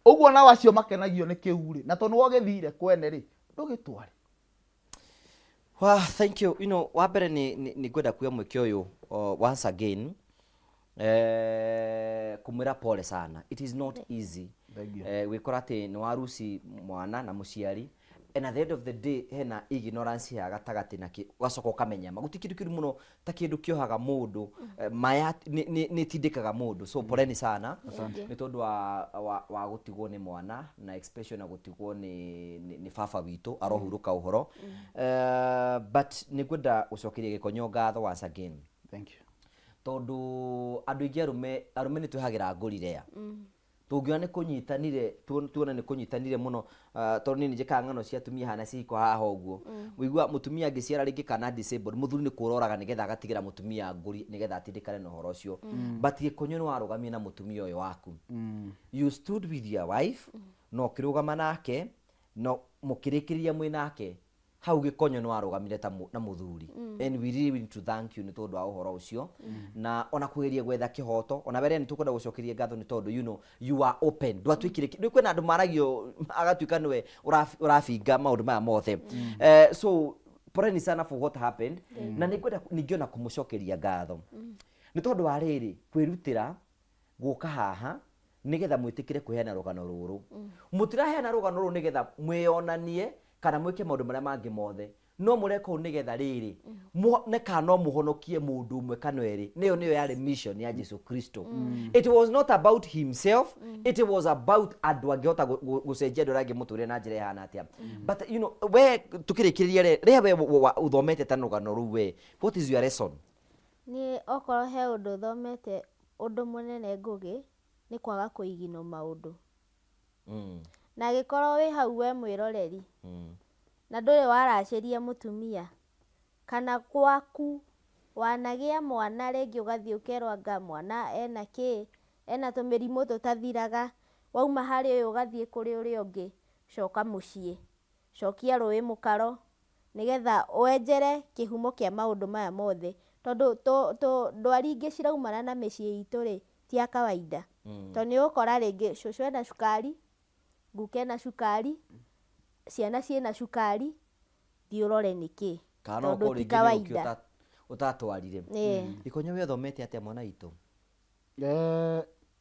Ũguo nao acio makenagio nĩ kĩu rĩ, na tondũ nĩwe ũgĩthire kwene rĩ, ndũgĩtware. Well, thank you. Wa mbere nĩ ngwenda kuoya mweke ũyũ once again kũmwĩra pole sana. It is not easy. Thank you. Gwĩkora atĩ nĩ waruci mwana na mũciari, and at the end of the day hena ignorance ya gatagatĩ na ũgacoka ũkamenya ma gũtirĩ kĩndũ kĩũru mũno ta kĩndũ kĩohaga mũndũ, maya nĩ tindĩkaga mũndũ. So poleni sana nĩ tondũ wa gũtigwo nĩ mwana, na especially na gũtigwo nĩ baba witũ arohurũka ũhoro. But nĩ ngwenda gũcokeria Gĩkonyo ngatho once again. Thank you. Tondũ andũ aingĩ arũme nĩ twĩhagĩra ngũrirea. Tũngiona nĩ kũnyitanire, tuone nĩ kũnyitanire mũno, tondũ niĩ nĩ njĩkaga ng'ano cia atumia hana cihiko haha ũguo. Ũiguaga mũtumia angĩciara rĩngĩ kana disabled, mũthuri nĩ kũroraga nĩgetha agatigĩra mũtumia ngũri nĩgetha atindĩkane na ũhoro ũcio. But Gĩkonyo nĩ warũgamire na mũtumia ũyũ waku. You stood with your wife, na ũkĩrũgama nake, na mũkĩrĩkĩrĩria mwĩ nake. Hau Gĩkonyo nĩ warũgamire ta na mũthuri. And we really need to thank you nĩ tondũ wa ũhoro ũcio. Na ona kũgeria gwetha kĩhoto, ona mbere nĩ tũkwenda gũcokeria ngatho nĩ tondũ you are open. Ndwatuĩkire nĩ kwĩna andũ maragio agatuĩka nĩwe ũrabinga maũndũ maya mothe. So poleni sana for what happened. Na nĩ ngwenda ningĩ ona kũmũcokeria ngatho. Nĩ tondũ wa rĩrĩ, kwĩrutĩra gũka haha nĩgetha mwĩtĩkĩre kũheana rũgano rũrũ. Mũtiraheana rũgano rũrũ nĩgetha mwĩyonanie kana mwĩke maũndũ marĩa mangĩ mothe. No mũreka ũũ nĩgetha rĩrĩ muone kana no mũhonokie mũndũ ũmwe kana erĩ. Nĩyo nĩyo yarĩ mission ya Jesu Kristo. It was not about himself, it was about andũ angĩhota gũcenjia andũ arĩa angĩ mũtũrĩre na njĩra ĩhana atĩa. But you know, we tũkĩrĩkĩrĩria rĩ, rĩrĩa we ũthomete ta rũgano rũu we, what is your lesson? Niĩ okorwo he ũndũ thomete ũndũ mũnene Ngũgĩ, nĩ kwaga kũiginwo maũndũ. Na angĩkorwo wĩ hau we mwĩroreri, na ndũrĩ waracĩria mũtumia, kana gwaku wanagĩa mwana rĩngĩ ũgathiĩ ũkerwo anga mwana ena kĩ, ena tũmĩrimũ tũtathiraga, wauma harĩ ũyũ ũgathiĩ kũrĩ ũrĩa ũngĩ, coka mũciĩ, cokia rũĩ mũkaro, nĩgetha wenjere kĩhumo kĩa maũndũ maya mothe. Tondũ ndwari ingĩ ciraumana na mĩciĩ itũ rĩ, ti ya kawaida. Tondũ nĩ ũgũkora rĩngĩ cũcũ ena cukari, guka ena cukari, ciana ciĩna cukari, thiĩ ũrore nĩkĩ. Kana no Tondũ ũkorwo ti rĩngĩ nĩ ũkĩ kawaida. ũtatwarire. Ikonyo we ũthomete atĩa mwana witũ?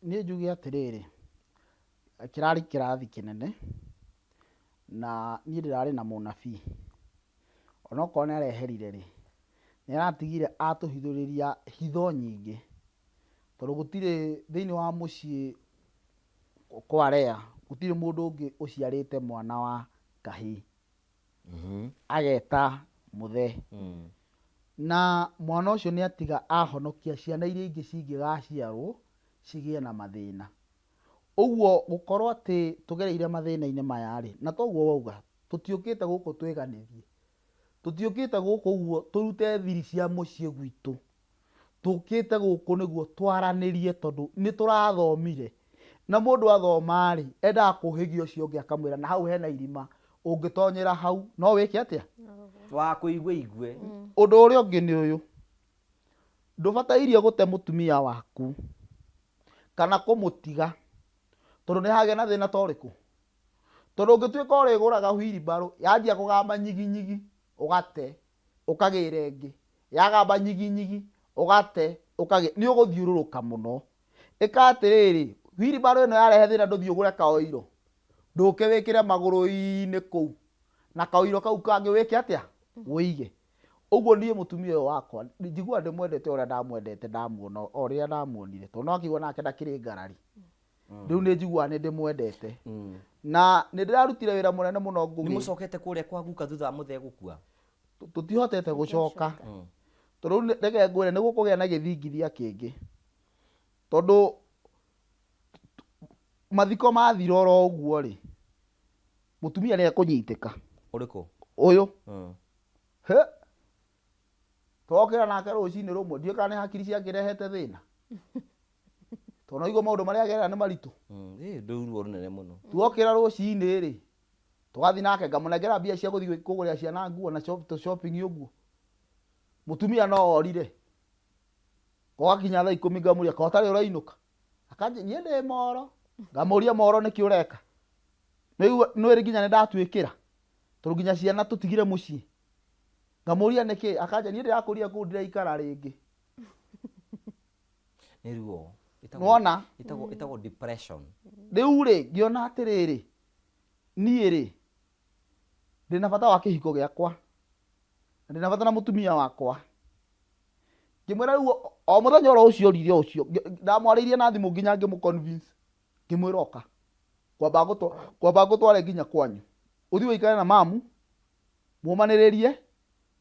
Niĩ njuge atĩrĩrĩ, kĩrarĩ kĩrathi kĩnene, na niĩ ndĩrarĩ na mũnabii. Onokorwo nĩ areherire rĩ, nĩ aratigire atũhithũrĩria hitho nyingĩ. Tondũ gũtirĩ thĩinĩ wa mũciĩ kwa Lea, gũtirĩ mũndũ ũngĩ ũciarĩte mwana wa kahĩĩ. Ageta mũthee. Na mwana ũcio nĩ atiga ahonokia ciana iria ingĩ cingĩgaciarwo cigĩe na mathĩna. Ũguo gũkorwo atĩ tũgereire mathĩna-inĩ maya rĩ, na toguo wauga, tũtiũkĩte gũkũ twĩganĩrie. Tũtiũkĩte gũkũ ũguo tũrute thiri cia mũciĩ gwitũ. Tũkĩte gũkũ nĩguo twaranĩrie tondũ nĩ tũrathomire. Na mũndũ athoma rĩ, endaga kũhĩgia ũcio ũngĩ akamwĩra na hau hena irima, ũngĩtonyera hau no wĩke atĩa? Wa kũigua igue. Ũndũ ũrĩa ũngĩ nĩ ũyũ, ndũbatairie gũte mũtumia waku kana kũmũtiga tondũ nĩ hagĩa na thĩna ta ũrĩkũ. Tondũ ũngĩtuĩka ũrĩgũraga wheelbarrow yanjia kũgamba nyiginyigi ũgate, ũkagĩra ĩngĩ, yagamba nyiginyigi ũgate, ũkagĩra, nĩ ũgũthiũrũrũka mũno. Ĩka atĩrĩrĩ, wheelbarrow ĩno yarehe thĩna ndũthiĩ ũgũre kaoiro, ndũke wĩkĩre magũrũ-inĩ kũu, na kaoiro kau kangĩ wĩke atĩa? Wĩige. Ũguo niĩ mũtumia ũyũ wakwa, njiguaga ndĩmwendete ũrĩa ndamwendete ndamuona, o rĩrĩa ndamuonire, tondũ no akĩigua nake ndakĩrĩ ngarari. Rĩu nĩ njiguaga nĩ ndĩmwendete. Na nĩ ndĩrarutire wĩra mũnene mũno Ngũgĩ. Nĩ mũcokete kũrĩa kwa guka thutha wa mũthee gũkua? Tũtihotete gũcoka. Tondũ rĩu reke ngwĩre nĩ gũkũgĩa na gĩthingithia kĩngĩ. Tondũ mathiko mathira oro ũguo rĩ, mũtumia nĩ ekũnyitĩka. Ũrĩkũ? Ũyũ. He. Twokĩra nake rũcinĩ rũmwe, ndiũĩ kana nĩ hakiri ciakĩrehete thĩna. Tondũ no igua maũndũ marĩa agerera nĩ maritũ. Rĩu ruo rũnene mũno. Tuokĩra rũcinĩ rĩ, tũgathiĩ nake ngamũnengera mbia cia gũthiĩ kũgũrĩra ciana nguo na shopping ũguo. Mũtumia no orire. Gwakinya thaa ikũmi ngamũria, ka ũtarĩ ũrainũka? Akanjĩra, niĩ ndĩ moro. Ngamũria moro nĩkĩ ũreka? Nĩũĩ nginya nĩndatuĩkĩra. Tondũ nginya ciana tũtigire mũciĩ. Ngamũria nĩkĩ? Akanjĩra, niĩ ndĩrakũria kũu ndiraikara rĩngĩ. Nĩ ruo. Nĩwona? Ĩtagwo depression. Rĩu rĩ, ngĩona atĩrĩrĩ, niĩ rĩ, ndĩna bata wa kĩhiko gĩakwa. Na ndĩna bata na mũtumia wakwa. Ngĩmwĩra rĩu o mũthenya oro ũcio orire ũcio, ndamwarĩirie na thimũ nginya ngĩmũ convince. Ngĩmwĩra oka. Kwamba ngũtware nginya kwanyu. Ũthiĩ ũikare na mamu, mũmanĩrĩrie,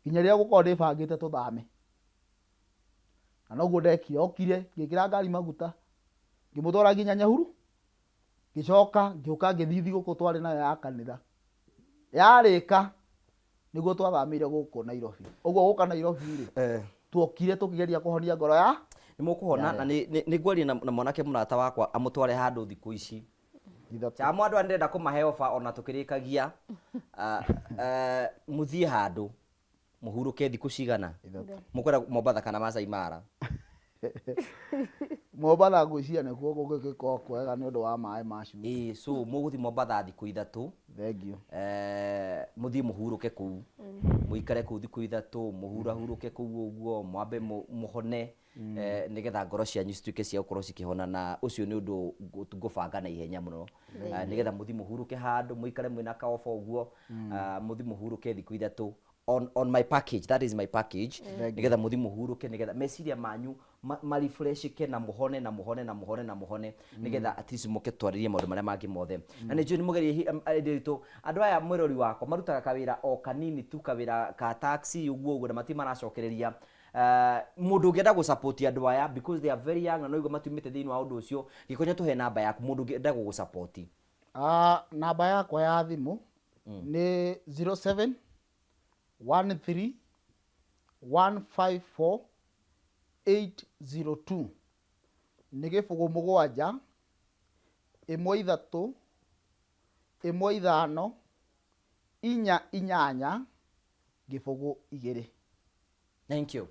nginya rĩrĩa ngũkorwo ndĩbangĩte tũthame. Na noguo ndekire, okire, ngĩkĩra ngari maguta, ngĩmũtwara nginya Nyahururu, ngĩcoka, ngĩũka ngĩthiĩ thigũkũ twarĩ nayo ya kanitha. Yarĩka, nĩguo twathamĩire gũkũ Nairobi. Ũguo gũka Nairobi rĩ, tuokire tũkĩgeria kũhonia ngoro ya Nĩ mũkũhona, na nĩ ngwaria na mwanake mũrata wakwa amũtware handũ thikũ ici. Ithatũ. Cha mwandũ aya ndĩrenda kũmahe ofa ona tũkĩrĩkagia. Mũthiĩ handũ mũhurũke thikũ cigana? Ithatũ. Mũkwenda Mombatha kana Masai Mara? Mombatha ngwĩciria nĩkuo kũngĩgĩkorwo kwega nĩ ũndũ wa maĩ ma cumbĩ. Ĩĩ, so mũgũthiĩ Mombatha thikũ ithatũ. Thank you. Mũthiĩ mũhurũke kũu. Mũikare kũu thikũ ithatũ, mũhurahurũke kũu ũguo, mwambe mũhone. Nĩgetha ngoro cianyu cituĩke cia gũkorwo cikĩhona, na ũcio nĩ ũndũ ngũbanga na ihenya mũno. Nĩgetha mũthiĩ mũhurũke handũ, mũikare mwĩna kaoba ũguo, mũthiĩ mũhurũke thikũ ithatũ. on my package, that is my package, nigetha muthi muhuruke, nigetha meciria manyu marefreshike na muhone na muhone na muhone na muhone, nigetha at least muke twaririe maundu maria mangi mothe. Na nĩ njũĩ nĩ mũgerie ritũ andũ aya, mwĩrori wakwa, marutaga kawĩra o kanini tu, kawĩra ka taxi ũguo ũguo, na mati maracokereria. Mũndũ ũngĩenda gũ-support andũ aya, because they are very young na no igua matiumĩte thĩinĩ wa ũndũ ũcio, Gĩkonyo, tũhe namba yaku, mũndũ ũngĩenda gũgũ-support. Ah, namba yakwa ya thimũ nĩ 07 13 154 802. Nĩ 0 7 1 3 1 5 4 8 0 2. Thank you.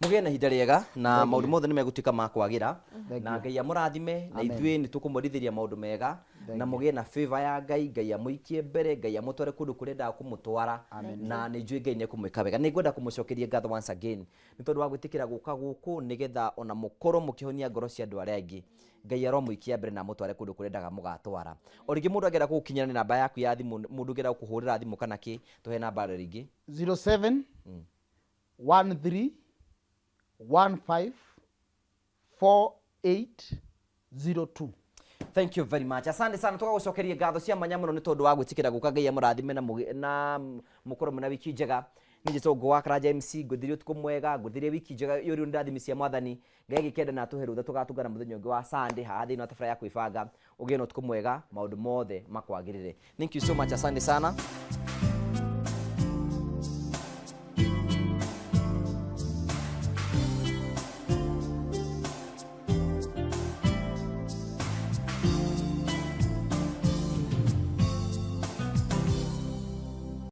Mũgĩe na ihinda rĩega na maũndũ mothe nĩ megũtuĩka ma kwagĩra, na Ngai amũrathime, na ithuĩ nĩ tũkũmwendithĩria maũndũ mega, na mũgĩe na favor ya Ngai. Ngai amũikie mbere, Ngai amũtware kũndũ kũrĩa endaga kũmũtwara, na nĩ njũĩ Ngai nĩ ekũmwĩka wega. Nĩ ngwenda kũmũcokeria ngatho once again nĩ tondũ wa gwĩtĩkĩra gũka gũkũ, nĩgetha ona mũkorwo mũkĩhonia ngoro cia andũ arĩa angĩ. Ngai aromũikia mbere na amũtware kũndũ kũrĩa endaga mũgatwara. O rĩngĩ, mũndũ angĩenda gũgũkinyĩra nĩ namba yaku ya thimũ, mũndũ ũngĩenda gũkũhũrĩra thimũ kana kĩ, tũhe namba rĩngĩ. 07 13 15 48 02. Thank you very much, asante sana. Tugagucokeria ngatho cia mwanya muno nĩ tondũ wa gwĩtĩkĩra gũka. Ngai amũrathime na mũkorwo mwĩna wiki njega. Nĩ njĩtwo Ngũ Karanja MC. Ngwĩthĩrie ũtukũ mwega, ngwĩthĩrie wiki njega yũrĩirwo nĩ ndathimi cia Mwathani. Ngai agĩkenda na atũhe rũtha, tũgatũngana mũthenya ũngĩ wa Sunday haha thĩinĩ wa tabarĩra ya kwĩbanga. Ũgĩe na ũtukũ mwega, maũndũ mothe makwagĩrĩre. Thank you so much, asante sana.